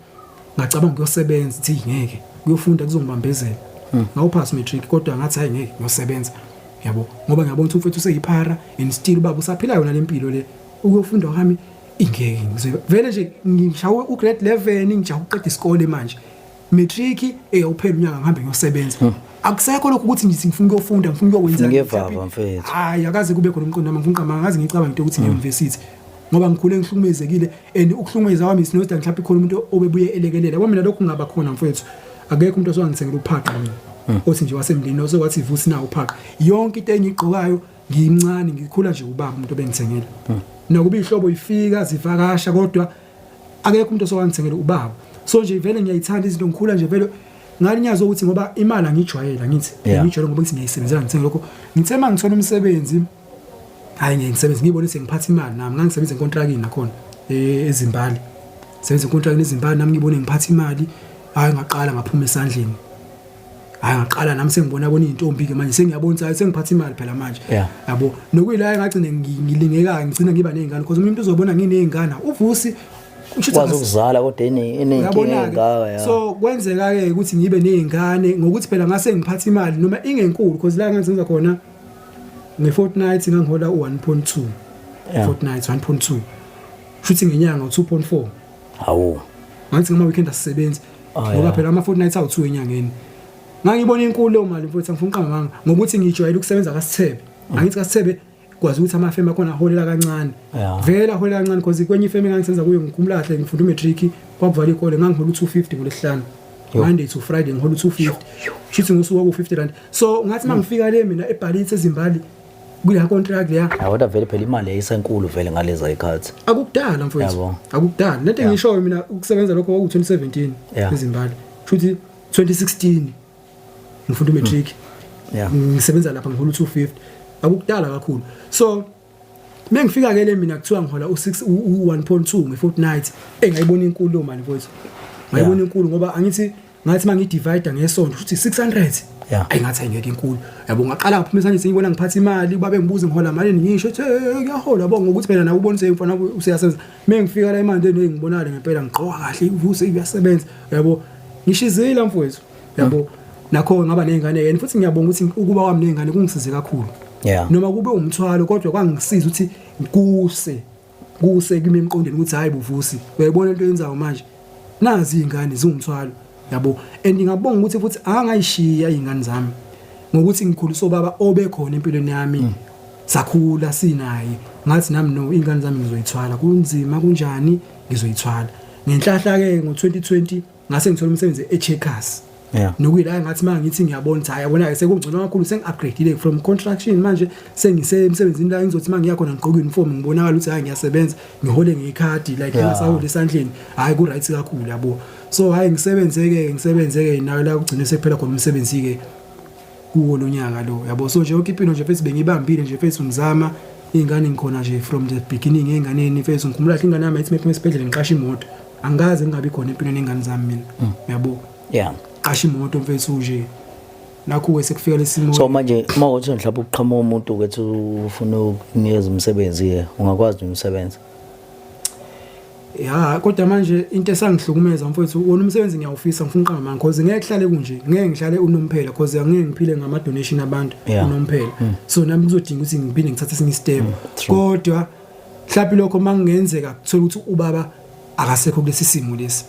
ngacabanga ukuyosebenza, thi ngeke kuyofunda kuzongibambezela. Ngawuphasa matric, kodwa ngathi hayi, ngeke, ngiyosebenza, yabo, ngoba ngiyabona ukuthi umfethu useyiphara and still ubaba usaphila yona lempilo le. Ukuyofunda kwami ingeke ngizobe vele nje ngishawe ugrade 11, ngijaha ukuqeda isikole manje, matric eyawuphela unyaka, ngihambe ngiyosebenza. Akusekho lokho ukuthi ngithi ngifuna ukuyofunda, ngifuna ukuyokwenza. Ngiyevava, mfethu. Hayi, akaze kube khona umqondo nami, ngifuna uqamba, ngaze ngicabanga into ukuthi ngiye university, ngoba ngikhule ngihlukumezekile and ukuhlukumeza kwami sinoda mhlawumbe khona umuntu obebuye elekelela. Yabo, mina lokhu ngaba khona mfethu, akekho umuntu osowangithengela uphaqa mina, othi nje wasemndeni osekwathi vusi nawo uphaqa. Yonke into engiyigqokayo ngimncane, ngikhula nje, ubaba umuntu obengithengela. Nakuba ihlobo ifika zivakasha, kodwa akekho umuntu osowangithengela, ubaba. So nje vele ngiyayithanda izinto, ngikhula nje vele ngalinyazo ukuthi ngoba imali angijwayela, ngithi ngijwayele ngoba ngithi ngiyayisebenzela, ngithenga lokho. Ngithe mangithola umsebenzi, hayi, ngeke ngisebenze, ngibone sengiphatha imali nami. Ngangisebenza enkontrakini nakhona eZimbali, sebenza enkontrakini eZimbali nami, ngibone ngiphatha imali, hayi, ngaqala ngaphuma esandleni. Hayi, ngaqala nami sengibona bona izintombi ke manje, sengiyabona ukuthi hayi, sengiphatha imali phela manje. Yabo, nokuyila ngagcine ngilingeka, ngigcina ngiba nezingane, because umuntu uzobona nginezingane, uVusi kusho ukuthi kwazi ukuzala kodwa inenkinga engaka ya. So kwenzeka ke ukuthi ngibe nezingane ngokuthi phela ngase ngiphatha imali noma ingenkulu, because la ngangisenza khona nge-fortnight ngangihola u-1.2. Fortnight 1.2, shuthi ngenyanga u-2.4. Hawu. Ngathi ngama weekend asisebenzi, ngoba phela ama fortnight awu2 enyangeni. Ngangibona inkulu leyo mali mfowethu, angifuni uqamba amanga, ngokuthi ngijwayele ukusebenza kaSithebe. Angithi kaSithebe kwazi ukuthi amafemu akhona aholela kancane. Vele aholela kancane, because kwenye ifemu engangisebenza kuyo, ngikhumbula kahle, ngifunda umatric, kwakuvala ikole, ngangihola u250 ngolesihlanu. Monday to Friday ngihola u250, shuthi ngosuku kwaku 50 rand. So ngathi mangifika le mina eBhalithe eZimbali kule contract leya. Hayi, kodwa vele phela imali yayisenkulu vele ngaleza ikhathi. Akukudala mfowethu. Akukudala lento engishoyo mina, ukusebenza lokho kwaku 2017 eZimbali, shuthi 2016 ngifunda umatric. Ngisebenza lapha ngihola u250, akukudala kakhulu. So mengifika ke le mina kuthiwa ngihola u6 u1.2 ngefortnight, engayibona inkulu leyo mali mfowethu, ngayibona inkulu, ngoba angithi ngathi mangidivide ngesonto futhi 600. Ayi, ngathi ayingeke, inkulu, yabo. Ngaqala ngaphuma esandleni, sengibona ngiphatha imali, babe ngibuza ngihola mali, ngisho ethi, "Hey, ngiyahola," yabo, ngokuthi phela nawe ubona umfana useyasebenza. Mengifika la emandeni ngibonakala ngempela ngigqoka kahle, uvuse uyasebenza, yabo, ngishizila mfowethu, yabo. Nakho ngaba nezingane yena futhi, ngiyabonga ukuthi ukuba kwami nezingane kungisize kakhulu. Noma kube umthwalo, kodwa kwangisiza ukuthi kuse kimi emqondweni ukuthi hayi buVusi, uyayibona into yenzayo manje, nazi izingane ziwumthwalo, yabo. And ngiyabonga ukuthi futhi angayishiya izingane zami, ngokuthi ngikhulisa ubaba obekhona empilweni yami, sakhula sinaye. Ngathi nami no, izingane zami ngizoyithwala, kunzima kunjani ngizoyithwala. Ngenhlahla ke ngo2020 ngase ngithola umsebenzi eCheckers. Nokuyila ngathi manje ngithi ngiyabona ukuthi hayi, yabona ke, sekungcono kakhulu, sengi-upgradeile from construction, manje sengisemsebenzini la ngizothi manje ngiyakhona ngigqoke uniform, ngibonakala ukuthi hayi, ngiyasebenza, ngihole ngekhadi like ngingasaholi esandleni. Hayi, ku right kakhulu, yabo. So hayi, ngisebenze ke, ngisebenze ke nayo la, kugcine sekuphela khona umsebenzi ke kuwo lo nyaka lo, yabo. So nje yonke impilo nje mfethu bengibambile nje mfethu, ngizama iy'ngane, ngikhona nje from the beginning ey'nganeni mfethu. Ngikhumbula kahle ingane yami yayithi mephuma esibhedlela ngiqashe imoto, angikaze ngingabi khona empilweni yey'ngane zami mina, yabo. Qasha imoto mfethu nje, nakho-ke sekufika lesimo. So manje uma uthi mhlawumbe uqhamuka umuntu ukuthi ufuna ukunikeza umsebenzi ke, ungakwazi umsebenzi? Ya, kodwa manje into esangihlukumeza mfowethu, wona umsebenzi ngiyawufisa, ngifuna uqamba manga, cause ngeke kuhlale kunje, ngeke ngihlale unomphela, cause angeke ngiphile ngama donation abantu unomphela. So nami kuzodinga ukuthi ngiphinde ngithathe esinye step. Kodwa mhlawumbe lokho mangingenzeka kuthola ukuthi ubaba akasekho kulesi simo lesi,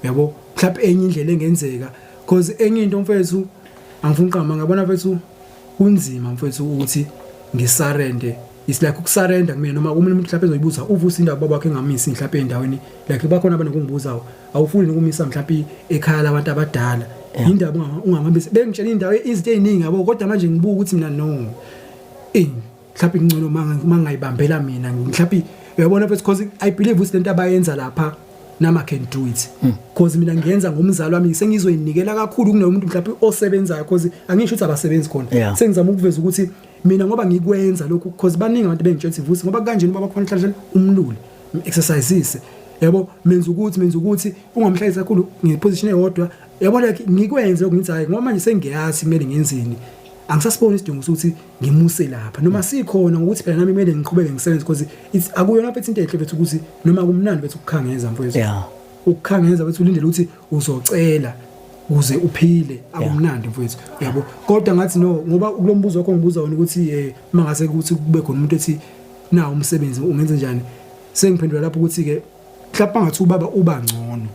yabo, mhlawumbe enye indlela engenzeka, cause enye into mfethu, angifuni uqamba, ngabona mfethu kunzima mfethu ukuthi ngisurrender. It's like ukusurrender kumina, noma umuntu mhlawumbe ezoyibuza uVusi indaba baba wakhe engamisi mhlawumbe endaweni, like bakhona abanokungibuza, awufuni ukumisa mhlawumbe ekhaya labantu abadala, indaba ungamhambisi, bengitshela indawo, izinto eziningi, yabo. Kodwa manje ngibuka ukuthi mina no, eh. Mhlawumbe ngcono mangayibambela mina, mhlawumbe uyabona mfethu, because I believe ukuthi lento abayenza lapha nama can do it, because mina ngiyenza ngomzali wami, sengizoyinikela kakhulu kunomuntu mhlawumbe osebenzayo, because angisho ukuthi abasebenzi khona. Sengizama ukuveza ukuthi mina ngoba ngikwenza lokhu, because baningi abantu bengitshela ukuthi, "Vusi, ngoba kanjeni ubaba khona hlala umlule, exercisise, yabo, menza ukuthi ungamhlalisi kakhulu ngeposition eyodwa," yabo. Like ngikwenze lokhu, ngithi hayi, ngoba manje sengiyazi kumele ngenzeni, angisasiboni isidingo sokuthi ngimuse lapha noma sikhona, ngokuthi phela nami kumele ngiqhubeke ngisebenze, because it's akuyona mfethu into enhle mfethu ukuthi noma kumnandi mfethu ukukhangeza mfethu, ukukhangeza mfethu ulindele ukuthi uzocela ukuze uphile, akumnandi mfethu, yabo. Kodwa ngathi no, ngoba kulombuzo wakho ngibuza wona ukuthi mangase ukuthi kube khona umuntu ethi na umsebenzi ungenze njani, sengiphendula lapho ukuthi ke mhlawumbe ngathi ubaba uba ngcono,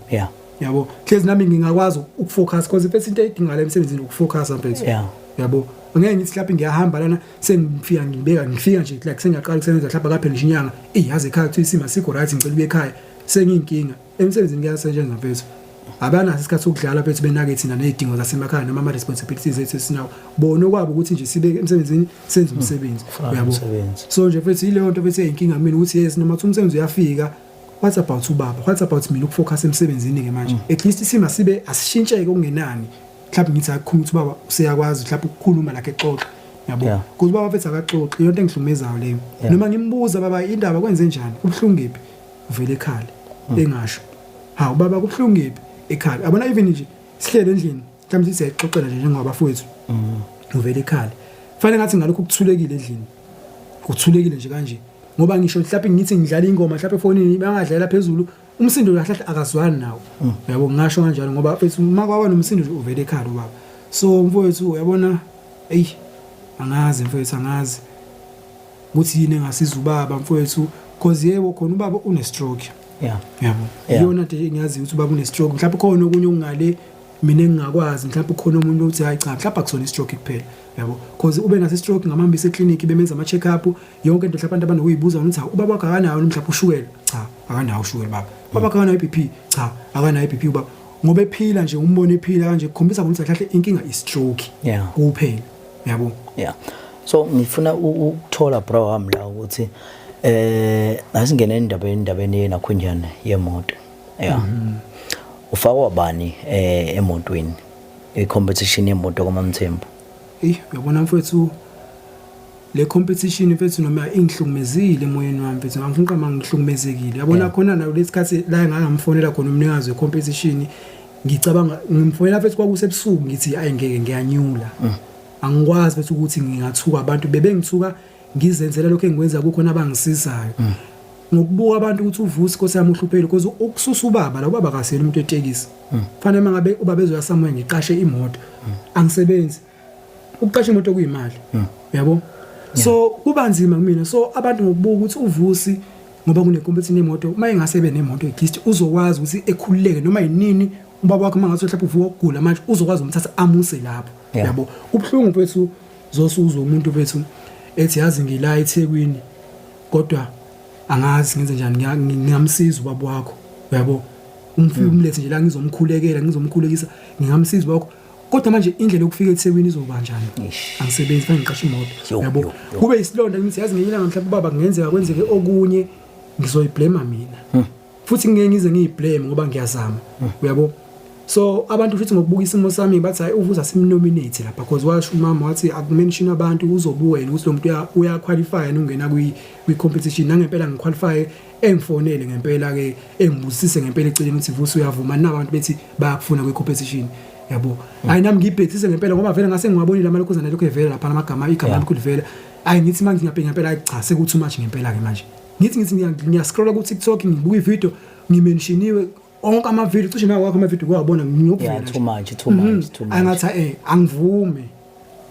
yabo, hlezi nami ngingakwazi ukufocus, because mfethu into edingakala emsebenzini ukufocus mfethu, yabo. Angeke ngithi mhlawumbe ngiyahamba lana, sengifika ngibeka, ngifika nje like sengiyaqala ukusebenza, mhlawumbe kaphela nje inyanga, iyazi ekhaya kuthiwa isimo asikho right, ngicela uye ekhaya, sengiyinkinga. Emsebenzini kuyasetshenzwa mfethu, abanaso isikhathi sokudlala mfethu, benake thina nezidingo zasemakhaya noma ama responsibilities ethu esinawo. Bona okwabo ukuthi nje sibe emsebenzini, senze umsebenzi. Ufuna uyabo umsebenzi. So nje mfethu yileyo nto mfethu eyinkinga mina, ukuthi yes, noma kuthi umsebenzi uyafika, what about ubaba? What about mina ukufocus emsebenzini ke manje? At least isimo sibe asishintsheke okungenani, mhlawumbe ngithi akukhuluma ukuthi ubaba useyakwazi mhlawumbe ukukhuluma lakhe, exoxa, yabo, because ubaba mfethu akaxoxi, yonke engihlumezayo leyo. Noma ngimbuza, "Baba, indaba kwenze njani, kubuhlungu kephi?" Uvele ekhale engasho. Ha, ubaba kubuhlungu kephi? Ekhale. Yabona, even nje sihlele endlini, mhlawumbe siyayixoxela nje njengabafowethu, uvele ekhale. Fanele ngathi ngalokho kuthulekile endlini, kuthulekile nje kanje, ngoba ngisho mhlawumbe ngithi ngidlala ingoma mhlawumbe efonini, bangadlalela phezulu, umsindo kahle kahle akazwani nawo, yabo. Ngisho kanjalo ngoba mfethu uma kwaba nomsindo nje uvele ekhala ubaba. So mfowethu, uyabona, eyi, angazi mfowethu, angazi ukuthi yini engasiza ubaba mfowethu, cause yebo khona ubaba une stroke, yabo. Iyona nto engiyaziyo ukuthi ubaba une stroke. Mhlawumbe khona okunye okungale mina engingakwazi, mhlawumbe khona umuntu othi hayi cha, mhlawumbe akusona i-stroke kuphela, yabo, cause ube naso i-stroke, ngamhambisa eclinic, bemenza ama check up, yonke into. Mhlawumbe abantu abanokuyibuza ukuthi, hawu, ubaba wakho akanayo mhlawumbe ushukela? Cha, akanawo ushukela baba. Baba akanayo i-BP? Cha, akanayo i-BP ubaba, ngoba ephila nje, umbone ephila kanje, kukhombisa ukuthi kahle inkinga i-stroke kuphela, yabo. Yeah, so ngifuna ukuthola, bro wami, la ukuthi asingene endabeni yenakhunjana yemoto. Yeah, ufakwa bani emotweni, i-competition yemoto kaMamthembu? Eyi, uyabona mfowethu, le competition mfethu noma ingihlukumezile emoyeni wami mfethu, angifuni qama, ngihlukumezekile, yabona. Khona nayo lesikhathi la engangamfonela khona umnikazi we-competition, ngicabanga ngimfonela mfethu, kwakusebusuku, ngithi ayi ngeke, ngiyanyula, angikwazi mfethu ukuthi ngingathuka abantu bebengithuka, ngizenzela lokho engikwenza, kukhona abangisizayo ngokubuka abantu ukuthi uVusi, Nkosi yami, uhluphele, because ukususa ubaba la, ubaba akasiyena umuntu wetekisi. Fanele mangabe ubaba ezoya somewhere ngiqashe imoto, angisebenzi, ukuqasha imoto kuyimali, yabo. So kuba nzima kumina. So abantu ngokubuka ukuthi uVusi ngoba kune competition yemoto, uma engase ebe nemoto at least uzokwazi ukuthi ekhululeke noma yinini ubaba wakhe mangathi mhlawumbe uvuka ukugula manje, uzokwazi umthatha amuse lapho, yabo. Kubuhlungu mfethu, zosuzwa umuntu mfethu ethi, "Yazi ngila eThekwini, kodwa angazi ngenze njani, ngingamsiza ubaba wakho," uyabo, umfike umlethe nje la, ngizomkhulekela, ngizomkhulekisa, ngingamsiza ubaba wakho, kodwa manje indlela yokufika eThekwini izoba njani? Angisebenzi, fanele ngiqashe imoto, yabo. Kube isilonda ngithi, yazi ngelinye ilanga mhlawumbe ubaba kungenzeka kwenzeke okunye, ngizoyiblame mina, futhi ngeke ngize ngiyiblame ngoba ngiyazama, uyabo. So abantu futhi ngokubuka isimo sami bathi, "Hayi, uVusi asimnominate lapha," because washo umama wathi akumention abantu, uzobuka yena ukuthi lo muntu uya qualify yena ungena kwi competition. Nangempela ngiqualify, engifonele ngempela ke, engibuzisise ngempela eceleni ukuthi, "Vusi, uyavuma nabantu bethi bayakufuna kwi competition?" Yabo, hayi nami ngibhekisise ngempela, ngoba vele ngase ngiwabonile amalokhuzana lokho evela lapha amagama, igama lokhu livela. Hayi, ngithi manje ngiyabheka ngempela, hayi cha, seku too much ngempela ke manje. Ngithi ngiya scrolla ku TikTok, ngibuka ivideo, ngimentioniwe onke ama video, cishe nawo wakho ama video kuwabona ngiyokuvela. Yeah, too much, too much, too much. Angathi angivume,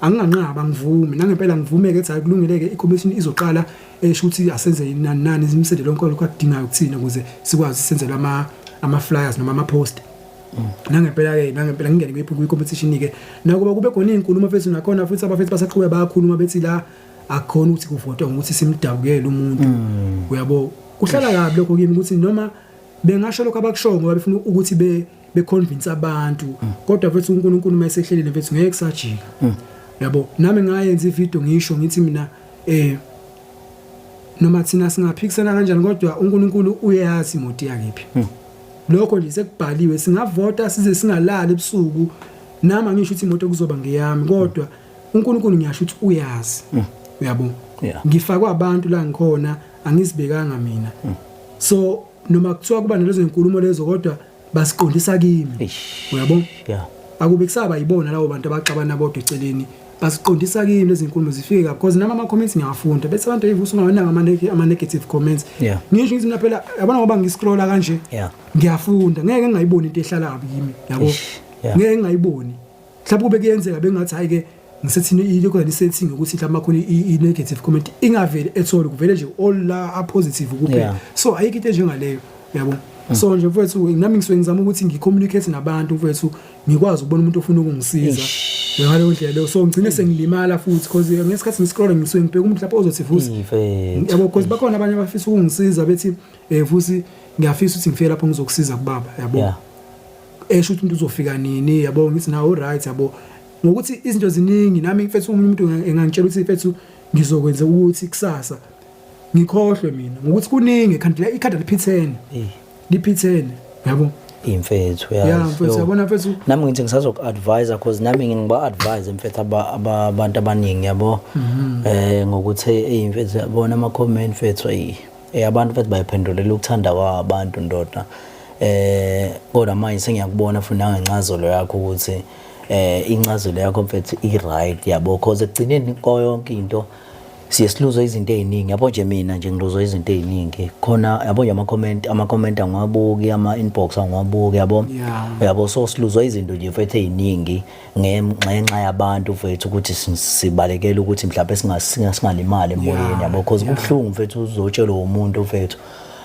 anginganqaba, angivume nangempela, ngivume ke, ethi hayi kulungile ke, i-commission izoqala, esho ukuthi asenze nani nani, imsende lonke lokho akudingayo kuthina ukuze sikwazi senzele ama flyers noma ama post. Nangempela ke, nangempela ngingene kwi competition ke, nakuba kube khona izinkulumo mfethu, nakhona futhi abafethu basaqhubeka bayakhuluma bethi la akukhona ukuthi kuvotwa ngokuthi simdabukele umuntu, uyabo. Kuhlala kabi lokho kimi ukuthi noma bengasho lokho abakushoyo ngoba befuna ukuthi be convince abantu, kodwa mfethu uNkulunkulu uma esehlelile mfethu ngeke kusajika, yabo. Nami ngayenza ivideo ngisho ngithi mina Noma thina singaphikisana kanjani, kodwa uNkulunkulu uyazi imoto yakephi. Lokho nje sekubhaliwe. Singavota size singalali ebusuku, nami angisho ukuthi imoto kuzoba ngeyami, kodwa uNkulunkulu ngiyasho ukuthi uyazi, uyabo. Ngifakwa abantu la ngikhona, angizibekanga mina. So noma kuthiwa kuba nalezo zinkulumo lezo, kodwa basiqondisa kimi. Uyabo? Akube kusaba yibona labo bantu abaxabana bodwa eceleni, basiqondisa kimi lezi nkulumo zifike kabi, because nami ama comments ngiyawafunda, bese abantu eyivusa ungawananga ama negative comments. Ngisho ngithi mina phela, yabona, ngoba ngiscrolla kanje, ngiyafunda, ngeke ngingayiboni into ehlala kabi kimi, yabo. Ngeke ngingayiboni. Mhlawumbe kube kuyenzeka bengathi hayi ke, ngisethini ilokho i setting ukuthi mhlawumbe khona i negative comment ingaveli ethole, kuvele nje all la a positive kuphela. So ayikho into enjengaleyo, yabo. So nje mfowethu, nami ngisuke ngizama ukuthi ngicommunicate nabantu, mfowethu, ngikwazi ukubona umuntu ofuna ukungisiza ngaleyo ndlela leyo. So ngigcine sengilimala futhi, because ngesikhathi ngiscroll ngisuke ngibheka umuntu lapho ozothi, "Vusi," Mfethu. yabo, because bakhona abanye abafisa ukungisiza, bethi, "Vusi, ngiyafisa ukuthi ngifike lapho ngizokusiza kubaba," yabo. Esho ukuthi umuntu uzofika nini, yabo. Ngithi nawo right, yabo, ngokuthi izinto ziningi. Nami mfethu, omunye umuntu engangitshela ukuthi, "Mfethu, ngizokwenza ukuthi kusasa," ngikhohlwe mina ngokuthi kuningi ekhanda, ikhanda liphithene. Liphithene, yabo. Imfethu. Ya. Yazi. Mfethu. Yo. Yabona mfethu. Nami ngithi ngisazoku-advise, cause nami ngiba-advise mfethu abantu abaningi, yabo, ngokuthi eyi mfethu, yabona ama-comment mfethu, eyi abantu mfethu bayiphendulela ukuthanda kwabantu ndoda. Kodwa manje sengiyakubona futhi nangencazelo yakho ukuthi incazelo yakho mfethu i-right, yabo, cause ekugcineni yonke into siye siluzwe izinto ey'ningi, yabo. Nje mina nje ngiluzwe izinto ey'ningi khona, yabo nje, ama-comment angiwabuki, ama-inbox angiwabuki, yabo. Yabo, so siluzwa izinto nje mfethu ey'ningi ngenxa yabantu mfethu, ukuthi sibalekele ukuthi mhlawumbe singalimali emoyeni, yabo, cause kubuhlungu mfethu uzotshelwa umuntu mfethu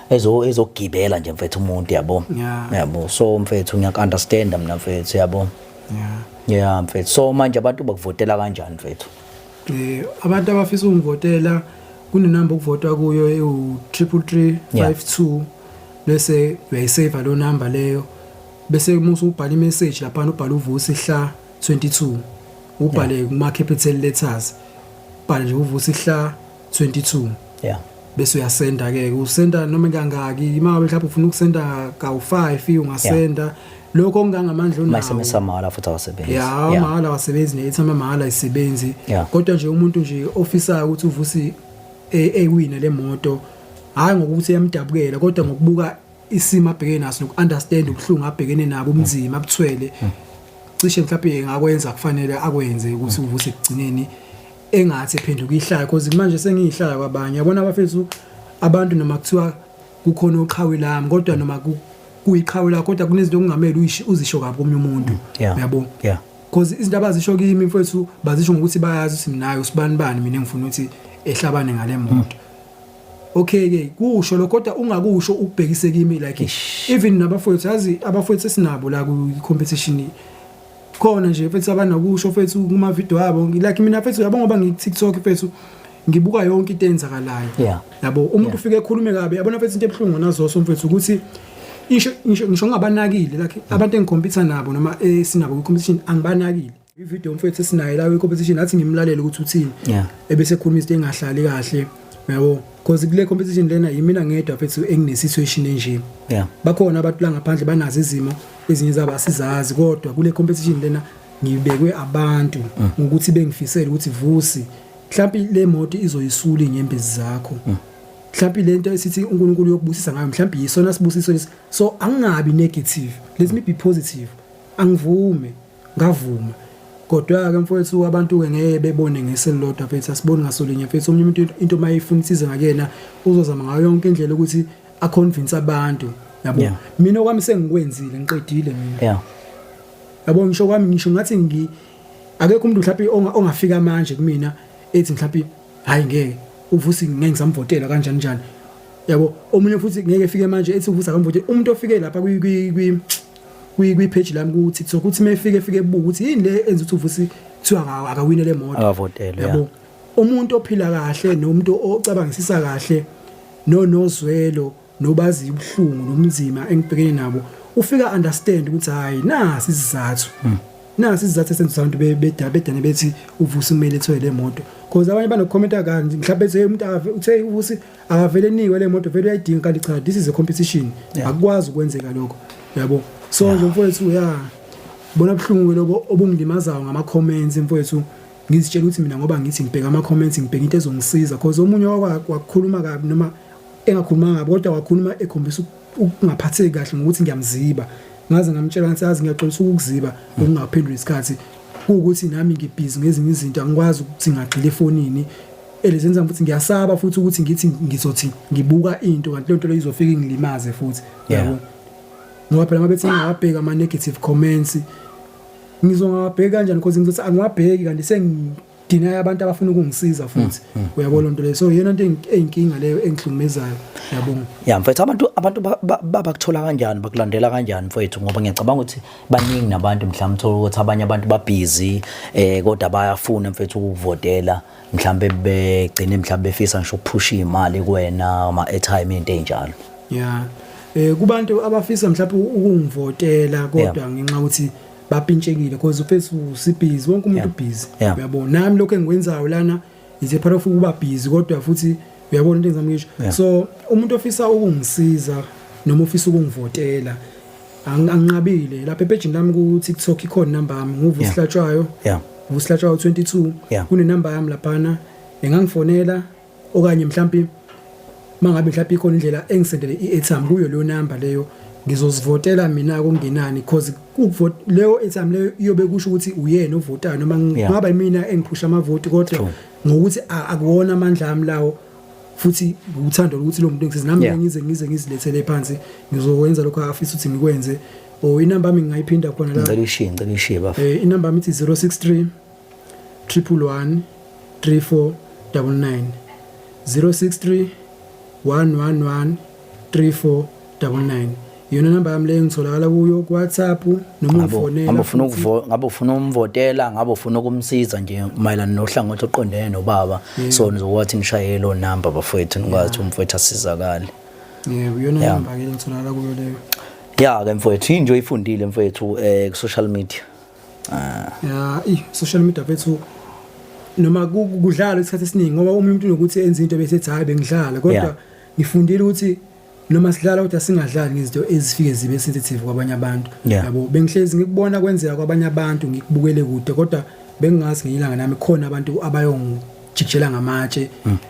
ezogibela nje mfethu umuntu, yabo. Yabo, so mfethu ngiyaku-understanda mina mfethu, yabo. Yeah mfethu, so manje abantu bakuvotela kanjani mfethu? Abantu abafisa ukungivotela, kunenamba okuvotwa kuyo ewu 33352, bese uyayisave lo number leyo, bese uma usubhala imessage lapha ubhala uVusi hla 22, ubhale kuma capital letters, ubhale nje uVusi hla 22. Bese uyasenda ke, usenda noma kangaki. Uma ngabe mhlawumbe ufuna ukusenda kawu5, ungasenda lokho okungangamandla onawo. Ma-SMS amahhala futhi awasebenzi. Ya, mahhala awasebenzi, ne-airtime amahhala ayisebenzi. Kodwa nje umuntu nje ofisayo ukuthi uVusi ewine le moto, hayi ngokuthi iyamdabukela, kodwa ngokubuka isimo abhekene naso noku-understand ubuhlungu abhekene nabo, ubunzima abuthwele, cishe mhlawumbe engakwenza kufanele akwenze ukuthi uVusi ekugcineni engathi ephenduka ihlaya, because manje sengiyihlaya kwabanye, yabona abafethu. Abantu noma kuthiwa kukhona uqhawe lami, kodwa noma kuyiqhawe lakho, kodwa kunezinto okungamele uzisho kabi komunye umuntu. Uyabo? Because izinto abazisho kimi mfethu, bazisho ngokuthi bayazi ukuthi minayo usibani bani, mina engifuna ukuthi ehlabane ngale moto. Okay ke, kusho lokho, kodwa ungakusho ukubhekise kimi. Like even nabafowethu, yazi abafowethu esinabo la ku competition khona nje mfethu, abanakusho mfethu kuma video abo. Like mina mfethu, yabo, ngoba ngiku TikTok mfethu, ngibuka yonke into eyenzakalayo. Yabo, umuntu ufike ekhulume kabi, yabona mfethu, into ebuhlungu nazoso mfethu ukuthi isho ngisho ngingabanakile, like abantu engicompete nabo noma esinabo kwi competition, angibanakile. Ivideo mfethu esinayo la kwi competition, athi ngimlalele ukuthi uthini, ebese ekhuluma izinto engahlali kahle, yabo, because kule competition lena yimina ngedwa mfethu engine situation enje. Bakhona abantu la ngaphandle banazo izimo ezinye zabo asizazi, kodwa kule competition lena ngibekwe abantu ngokuthi bengifisele ukuthi, "Vusi, mhlawumbe le moto izoyisula inyembezi zakho, mhlawumbe lento esithi uNkulunkulu uyokubusisa ngayo, mhlawumbe yisona sibusiso lesi." So angingabi negative, let me be positive. Angivume, ngavuma, kodwa ke mfowethu, abantu ke ngeke bebone ngeselilodwa mfethu, asiboni ngasolinye mfethu. Omunye umuntu into mayifuna isize ngakuyena, uzozama ngayo yonke indlela ukuthi aconvince abantu, yabo. Mina okwami sengikwenzile, ngiqedile mina. Yabo, ngisho kwami, ngisho ngathi akekho umuntu mhlawumbe ongafika manje kumina ethi mhlawumbe, "Hayi ngeke, uVusi ngeke ngisamvotela," kanjani njani, yabo. Omunye futhi ngeke efike manje ethi uVusi akamvotele. Umuntu ofike lapha kwi page lami ku TikTok, uthi mayefike efike ebuka ukuthi yini le enza ukuthi uVusi kuthiwa akawine le moto. Akavotelwe. Yabo, umuntu ophila kahle nomuntu ocabangisisa kahle nonozwelo nobazi ubuhlungu nomzima engibhekene nabo, ufika understand ukuthi hayi, nasi isizathu. Nasi isizathu esenza abantu bedane bethi uVusi kumele ethole le moto, because abanye banokukhomenta kanti mhlawumbe bethi, "Hey, umuntu uthe uVusi akavele enikwe le moto, vele uyayidinga." Kanti cha, this is a competition. Akukwazi ukwenzeka lokho, yabo. So nje mfowethu, ya, bona buhlungu lobo obungilimazayo ngama comments, mfowethu. Ngizitshela ukuthi mina, ngoba ngithi ngibheka ama comments, ngibheka into ezongisiza, because omunye wakhuluma kabi, noma engakhulumanga kabi, kodwa wakhuluma ekhombisa ukungaphatheki kahle ngokuthi ngiyamziba. Ngaze ngamtshela ngathi, "Yazi, ngiyaxolisa ukukuziba, ukungaphenduli isikhathi, kuwukuthi nami ngibhizi ngezinye izinto, angikwazi ukuthi ngagxila efonini elezenza, futhi ngiyasaba futhi ukuthi ngithi ngizothi ngibuka into, kanti le nto leyo izofika ingilimaze futhi." Yabo, ngoba phela mabethi ngingawabheka ama negative comments, ngizongawabheka kanjani? Because ngizothi angiwabheki, kanti sengidinaya abantu abafuna ukungisiza futhi, uyabona into leyo. So yena into eyinkinga leyo engihlukumezayo, yabo. Ya mfethu, abantu bakuthola kanjani, bakulandela kanjani, mfethu? Ngoba ngiyacabanga ukuthi baningi nabantu, mhlawumbe uthola ukuthi abanye abantu babhizi, kodwa bayafuna, mfethu, ukuvotela, mhlawumbe begcine mhlawumbe befisa ngisho ukuphusha imali kuwena, ama airtime, into ey'njalo. Ya, kubantu abafisa mhlawumbe ukungivotela, kodwa ngenxa ukuthi bapintshekile, because ufethu usibhizi, wonke umuntu ubhizi. Uyabona, nami lokho engikwenzayo lana is a part of ukuba busy, kodwa futhi uyabona into engizama ngisho. So umuntu ofisa ukungisiza noma ufisa ukungivotela, anginqabile lapha epejini lami ku TikTok, ikhona number yami, nguVusi Hlatshwayo. Vusi Hlatshwayo 22. Kune number yami laphana, engangifonela, okanye mhlambi mangabe mhlawumbe ikhona indlela engisendele i-airtime kuyo leyo number leyo, ngizozivotela mina kungenani, because ukuvote leyo airtime leyo iyobe kusho ukuthi uyena ovotayo, noma ngaba yimina engiphusha amavoti, kodwa ngokuthi akuwona amandla ami lawo, futhi uthando ukuthi lo muntu engisiza nami ngize ngizilethele phansi, ngizokwenza lokho afisa ukuthi ngikwenze. Or inamba yami ngingayiphinda khona la. Ngicela uyishiye, ngicela uyishiye, bafo. Inamba yami ithi 063 111 3499, 063 111 3499. Iyona namba yami leyo, ngitholakala kuyo ku WhatsApp noma ungifonela. Ngabe ufuna ngabe ufuna umvotela, ngabe ufuna ukumsiza nje mayelana nohlangothi oqondene nobaba, so nizokwathi nishaye lo number, bafowethu, nikwazi ukuthi umfowethu asizakale. Yebo, iyona namba ke ngitholakala kuyo leyo. Ya ke mfowethu, yini nje oyifundile, mfowethu, ku social media? Ya, i social media, mfethu, noma kudlala isikhathi esiningi, ngoba umuntu unokuthi enze into bese ethi, "Hayi, bengidlala," kodwa ngifundile ukuthi noma sidlala, kodwa singadlali ngezinto ezifike zibe sensitive kwabanye abantu. Yabo, bengihlezi ngikubona kwenzeka kwabanye abantu, ngikubukele kude, kodwa bengingazi ngenyilanga nami khona abantu abayongijikijela ngamatshe,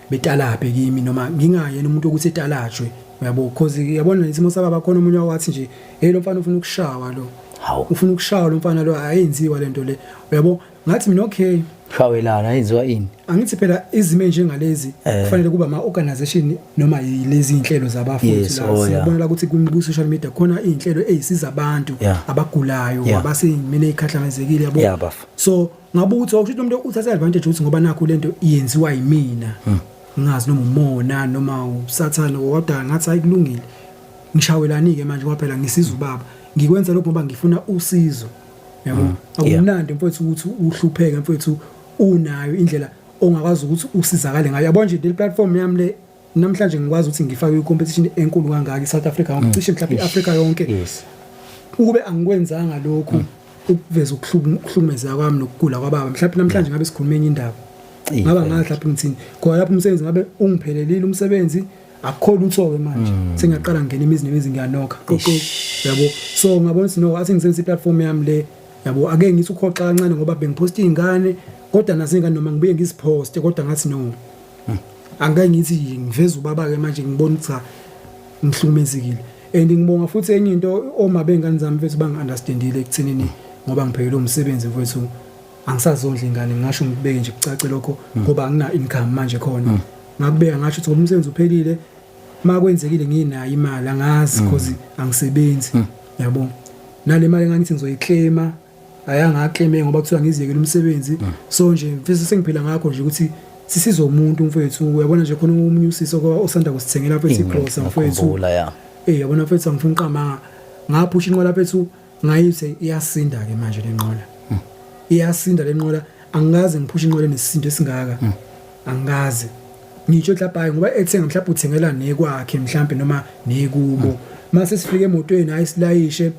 betalabhe kimi, noma ngingayena umuntu ukuthi etalajwe, uyabo, because yabona isimo sababa khona. Omunye wathi nje, "Hey, lo mfana ufuna ukushawa lo." Hawu. "Ufuna ukushawa lo mfana lo, ayenziwa lento le," uyabo. Ngathi mina, "Okay." Shawelana yenziwa ini? Angithi phela izimo enjengalezi kufanele kuba ama organization noma yilezi inhlelo zabafuthi la. Siyabona la ukuthi ku social media khona izinhlelo ezisiza abantu abagulayo, abasemene ekhahlamezekile, yabo. Yeah, bafo. So ngabe ukuthi okusho ukuthi umuntu uthatha advantage ukuthi ngoba nakho lento iyenziwa yimina, ngingazi noma umona noma usathane, kodwa ngathi ayikulungile, ngishawelani ke manje, ngoba phela ngisiza ubaba, ngikwenza lokho ngoba ngifuna usizo, yabo. Akumnandi, mfowethu, ukuthi uhlupheke, mfowethu, unayo indlela ongakwazi ukuthi usizakale ngayo. Yabo nje le platform yami le namhlanje, ngikwazi ukuthi ngifake i-competition enkulu kangaka i-South Africa yonke, cishe mhlawumbe i-Africa yonke. Ukube angikwenzanga lokhu ukuveza ukuhlukumezeka kwami nokugula kwababa, mhlawumbe namhlanje ngabe sikhuluma enye indaba. Ngaba ngazi lapho ngithini khona lapho, umsebenzi ngabe ungiphelelile umsebenzi, akukho lutho-ke manje, sengiyaqala ngingena imizi nemizi, ngiyanokha qoqo, yabo. So ngabona ukuthi no, athi ngisebenzise i-platform yami le, yabo, ake ngithi ukhoxa kancane, ngoba bengiphosta iy'ngane, kodwa nazo iy'ngane noma ngibuye ngiziphoste, kodwa ngathi no, angeke ngithi ngiveze ubaba-ke manje, ngibona ukuthi cha, ngihlukumezekile. And ngibonga futhi enye into, oma bey'ngane zami, mfethu, bangi-understandile ekuthenini ngoba ngiphelelwe umsebenzi, mfethu, angisazondla ingane. Ngingasho ngikubeke nje kucace lokho, ngoba angina income manje khona. Ngakubeka ngasho ukuthi ngoba umsebenzi uphelile, makwenzekile nginayo imali, angazi, because angisebenzi, yabo. Nale mali engangithi ngizoyiclaima ayangaclaime, ngoba kuthiwa ngiziyekele umsebenzi. So nje mfisa sengiphila ngakho nje ukuthi sisizo umuntu, mfethu. Uyabona nje khona omunye usiso osanda kusithengela, mfethu, igrosa, mfethu. Ngiyakhumbula, ya. Yabona, mfethu, angifuni uqamanga, ngaphusha inqola, mfethu, ngayise iyasinda ke manje lenqola, iyasinda lenqola. Angikaze ngiphushe inqola enesisindo esingaka, angikaze ngitsho mhlawumbe, ngoba ethenga mhlawumbe uthengela nekwakhe mhlawumbe noma nekubo. Mase sifike emotweni, hayi, silayishe.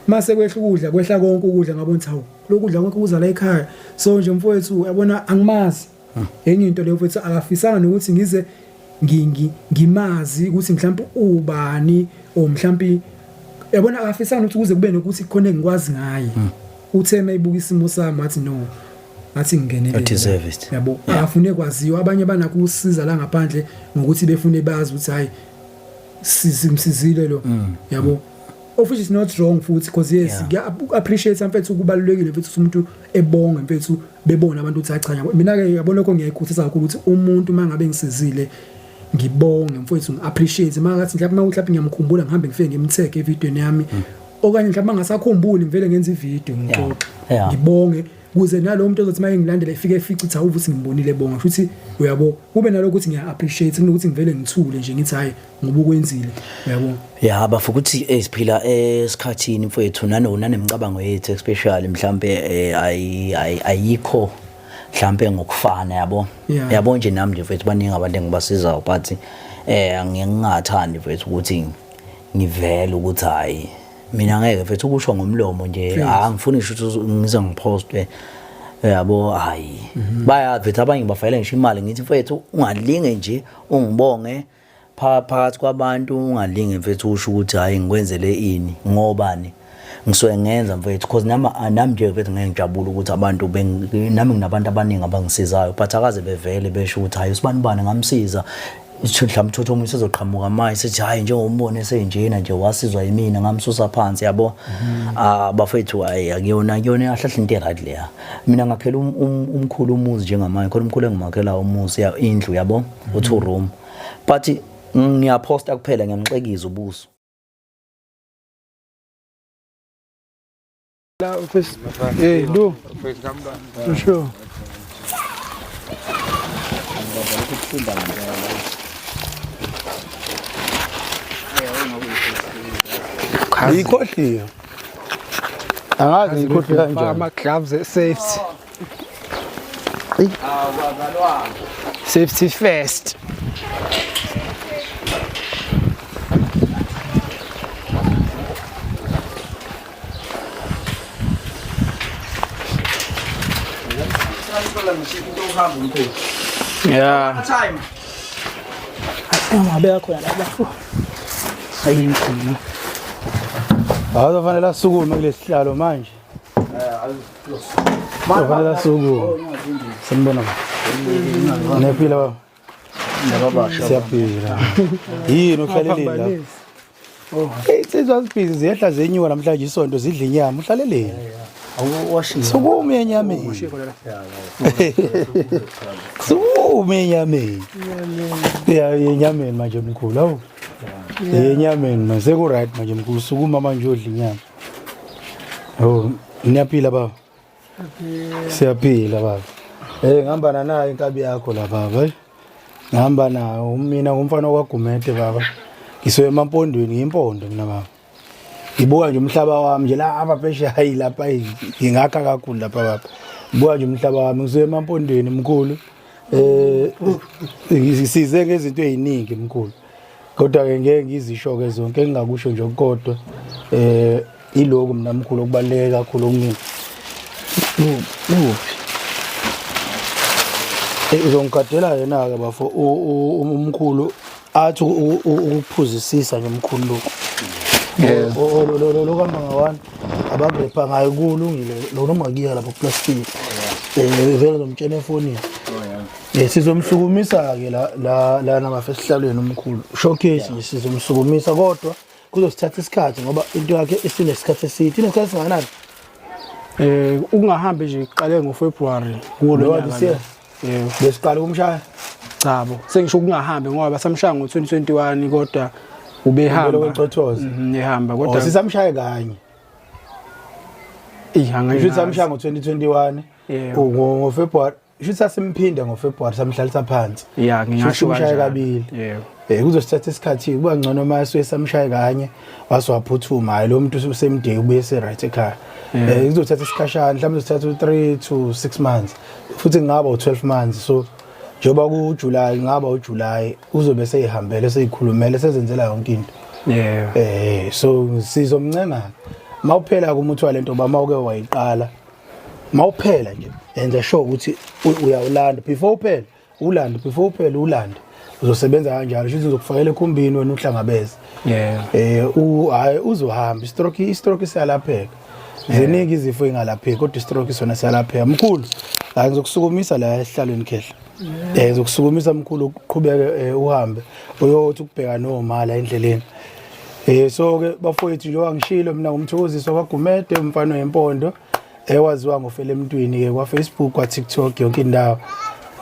Mase kwehla ukudla, kwehla konke ukudla, ngabona ukuthi hawu, lokudla konke kuza la ekhaya. So nje mfowethu, yabona angimazi. Enye into leyo mfowethu, akafisanga nokuthi ngize ngimazi ukuthi mhlawumbe ubani or mhlawumbe, yabona, akafisanga ukuthi kuze kube nokuthi khona engikwazi ngaye. Uthe mayibuka isimo sami wathi no, ngathi ngingenele. Udeserve it. Yabo, akafune kwaziwa. Abanye banakho ukusiza la ngaphandle ngokuthi befune bazi ukuthi hayi, simsizile lo, yabo, of which is not wrong futhi, because yes, ngiya appreciate mfethu, kubalulekile mfethu ukuthi umuntu ebonge mfethu, bebone abantu ukuthi acha, yabo. Mina ke, yabo, lokho ngiyayikhuthaza kakhulu ukuthi umuntu mangabe ngisizile ngibonge mfethu, ngi-appreciate. Mangathi mhlawumbe mhlawumbe ngiyamkhumbula, ngihambe ngifike ngimtag evidweni yami, okanye mhlawumbe mangasakhumbuli ngivele ngenze ivideo ngixoxe, ngibonge, kuze nalowo muntu ozothi maye ngilandela ifike efice ukuthi hawu, ukuthi ngimbonile bonga futhi, uyabo, kube nalokho ukuthi ngiya appreciate kunokuthi ngivele ngithule nje ngithi hayi, ngoba ukwenzile, uyabo. Ya bafo, ukuthi siphila esikhathini mfowethu nanemicabango yethu especially mhlambe ayikho mhlambe ngokufana, yabo. Yabo nje, nami nje mfethu baningi abantu engibasizayo, but ngingathandi mfethu ukuthi ngivele ukuthi hayi, mina ngeke mfethu ukusho ngomlomo nje, angifuni ngisho ukuthi ngize ngipostwe, yabo. Hayi, bayazi abanye ngibafayela ngisho imali, ngithi mfethu ungalinge nje ungibonge phakathi kwabantu, ungalinge mfethu usho ukuthi hayi, ngikwenzele ini, ngobani ngisuke ngenza mfethu, cause nami nami nje mfethu ngeke ngijabule ukuthi abantu nami nginabantu abaningi abangisizayo, but akaze bevele besho ukuthi hayi, usibani bani ngamsiza. Mhlawumbe uthotha omunye usezoqhamuka manje sethi hayi, njengombone esenjena nje wasizwa yimina, ngamsusa phansi, yabo. Ah bafethu, hayi, akuyona akuyona kahle into e-right leya. Mina ngakhela umkhulu umuzi njengamanje, khona umkhulu engimakhela umuzi, indlu, yabo, u-two room, but ngiyaphosta kuphela, ngiyamxekiza ubuso. La office. Hey, do. Sure. Ngiyikhohliwe. Angazi ngiyikhohliwe Faka kanjani. ama gloves e safety. Safety first. Yeah. Time. Ungabeka khona la bafo. Ayimkhulu. Awuzofanele asukume kulesihlalo manje. Uzofanele asukume. Sanibona baba. Niyaphila baba? Nababasha. Siyaphila. Yini uhlaleleni la? Hey, insizwa zibhizi ziyehla zenyuka namhlanje isonto, zidla inyama, uhlaleleni? Awuwashiye. Sukuma enyameni. Sukuma enyameni. Ya, enyameni manje mkhulu, awu. Enyameni manje seku right manje mkhulu, sukuma manje udla inyama. Oh, niyaphila baba? Siyaphila baba. Eh, ngihamba nayo inkabi yakho la baba. Eh. Ngihamba nayo mina, ngumfana wakwaGumede baba. Ngisuke emampondweni, ngimpondo mina baba. Ngibuka nje umhlaba wami nje la apha phesheya, hayi lapha ngingakha kakhulu lapha baba. Ngibuka nje umhlaba wami, ngisuke emampondweni mkhulu. Eh, ngisize ngezinto eziningi mkhulu. Kodwa ke ngeke ngizisho ke zonke, engingakusho nje kodwa iloku mina mkhulu okubaluleke kakhulu kumina. Uphi? Eh, uzongigadela yena ke bafo, umkhulu athi ukuphuzisisa nje mkhulu lokhu. Lo lo lo kamba ngawani abakurepha ngayo kulungile lo, noma kuya lapho plastic. Eh, vele ngomtshela efonini. Eh, sizomsukumisa ke la la lana bafe esihlalweni umkhulu. Showcase nje sizomsukumisa, kodwa kuzosithatha isikhathi ngoba into yakhe isinesikhathi eside. Inesikhathi singakanani? Eh, ukungahambi nje iqale ngoFebruary kulo Lo nyaka. this year. Yebo. Besiqala ukumshaya. Chabo. Sengisho ukungahambi ngoba basamshaya ngo2021, kodwa ubehamba. Ubelokhu ecothoza. Ehamba Oh, kodwa sisamshaye kanye. eh Ngisho angayi. samshaya ngo2021. Yebo. NgoFebruary. Shuthi sasimphinde ngoFebruary, samhlalisa phansi. Ya, ngingasho Shuthi kanjalo. kabili. Yebo. Eh, kuzosithatha isikhathi, kuba ngcono uma suye samshaye kanye wase waphuthuma, hayi lo muntu usemde ubuye se right ekhaya. Eh, kuzothatha isikhashana, mhlawumbe kuzothatha u3 to 6 months. Futhi kungaba u12 months, so njengoba ku July, ngaba uJuly uzobe seyihambele, seyikhulumele, sezenzela yonke into. Yebo. Eh, so sizomncenga Mawuphela kumuthi walento ba mawuke wayiqala. Mawuphela nje enza sure ukuthi uyawulanda before uphela, ulande before uphela ulande. Uzosebenza kanjalo, shuthi uzokufakela ekhumbini wena uhlangabeze. Yeah. U hayi uzohamba i-stroke siyalapheka. Ziningi izifo engalapheki kodwa i-stroke sona siyalapheka. Mkhulu, hayi ngizokusukumisa la esihlalweni khehla. Ngizokusukumisa mkhulu uqhubeke uhambe uyothi ukubheka noma la endleleni. So ke bafowethu njengoba ngishilo mina ngumthokozisi wakwaGumede umfana wempondo ewaziwa ngofela emntwini ke kwa Facebook kwa TikTok yonke indawo.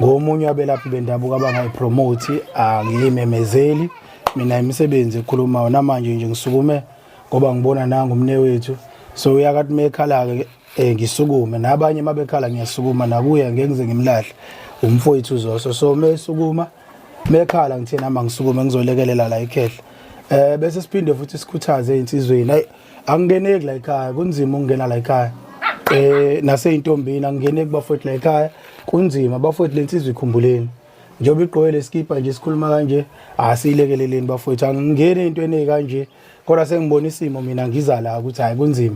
Ngomunye wabelaphi bendabuko abangayipromote angiyimemezeli mina imisebenzi ekhulumayo namanje nje ngisukume ngoba ngibona nangu umne wethu so uyakathi mekhala ke ngisukume nabanye mabekhala ngiyasukuma nakuye ngeke ngize ngimlahle umfowethu uzoso so mesukuma mekhala ngithe nami ngisukume ngizolekelela la ikhehla bese siphinde futhi sikhuthaze insizweni hayi angingeneki la ekhaya kunzima ukungena la ekhaya naseyintombini angingeneki bafowethu la ekhaya kunzima bafowethu lensizwa ikhumbuleni njengoba igqoke leskipa nje sikhuluma kanje asiyilekeleleni bafowethu angingeni entweni kanje kodwa sengibona isimo mina ngiza la ukuthi hayi kunzima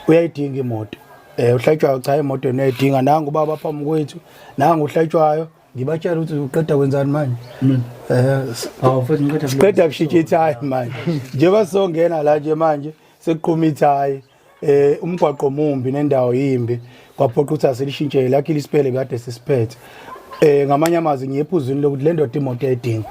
uyayidinga imoto uhlatshwayo cha imoto uyayidinga nangu baba phambi kwethu nangu uhlatshwayo ngibatshela ukuthi uqeda kwenzani manje Awu futhi ngiqeda siqeda kushintsha ithayi manje njengoba sizongena la nje manje sekuqhuma ithayi umgwaqo mumbi nendawo yimbi kwaphoqa ukuthi asilishintshele lakhe lisipele kade sisiphethe ngamanye amazwi ngiyephuzini lokuthi le ndoda imoto eyidinga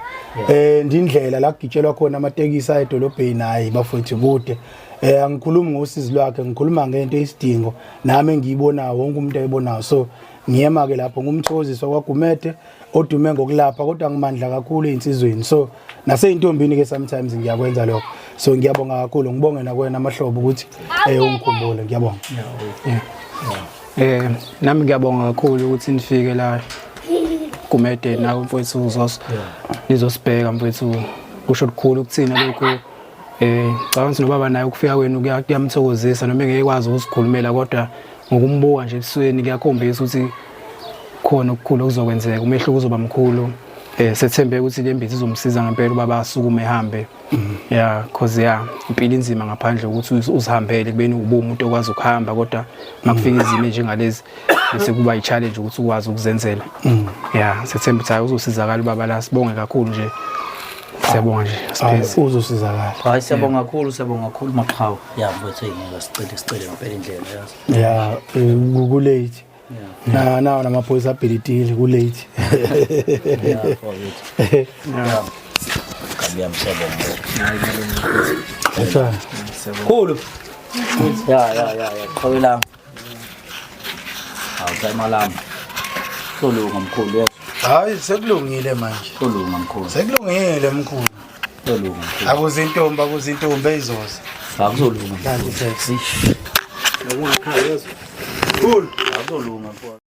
ndindlela la kugitshelwa khona amatekisi ayedolobheni hayi bafowethu kude angikhulumi ngosizi lwakhe ngikhuluma ngento eyisidingo nami engiyibonayo wonke umuntu ayibonayo so ngiyema ke lapho ngumthokozisi wakwaGumede odume ngokulapha kodwa ngimandla kakhulu einsizweni so naseyintombini ke sometimes ngiyakwenza lokho so ngiyabonga kakhulu ngibonge nakwena amahlobo ukuthi ungikhumbule ngiyabonga. Nami ngiyabonga kakhulu ukuthi nifike la Gumede nawe mfowethu uZoso nizosibheka mfowethu kusho lukhulu kuthina lokhu cabanga ukuthi nobaba naye ukufika kwenu kuyamthokozisa noma engeke kwazi ukusikhulumela kodwa ngokumbuka nje ebusweni kuyakhombisa ukuthi khona okukhulu okuzokwenzeka umehluko uzoba mkhulu sethembe ukuthi le mbiza izomsiza ngempela ubaba asukume ehambe yeah cause yeah impilo inzima ngaphandle ukuthi uzihambele kubeni ube umuntu okwazi ukuhamba kodwa makufika izimo njengalezi bese kuba i-challenge ukuthi ukwazi ukuzenzela yeah sethemba ukuthi hayi uzosizakala ubaba la sibonge kakhulu nje siyabonga nje sipheze uzosizakala hayi siyabonga kakhulu siyabonga kakhulu maqhawe ya mfowethu ngeke sicele ngempela indlela yazi yeah ku late na nawo namaphoyisa abhilitile ku late yeah ngiyamsabonga hayi khulu ya ya ya ya qhawe lami awu malami solunga mkhulu yes hayi sekulungile manje solunga mkhulu sekulungile mkhulu solunga mkhulu akuzintombi akuzintombi eyizoza akuzolunga kanti mkhulu mkhulu akuzolunga mkhulu.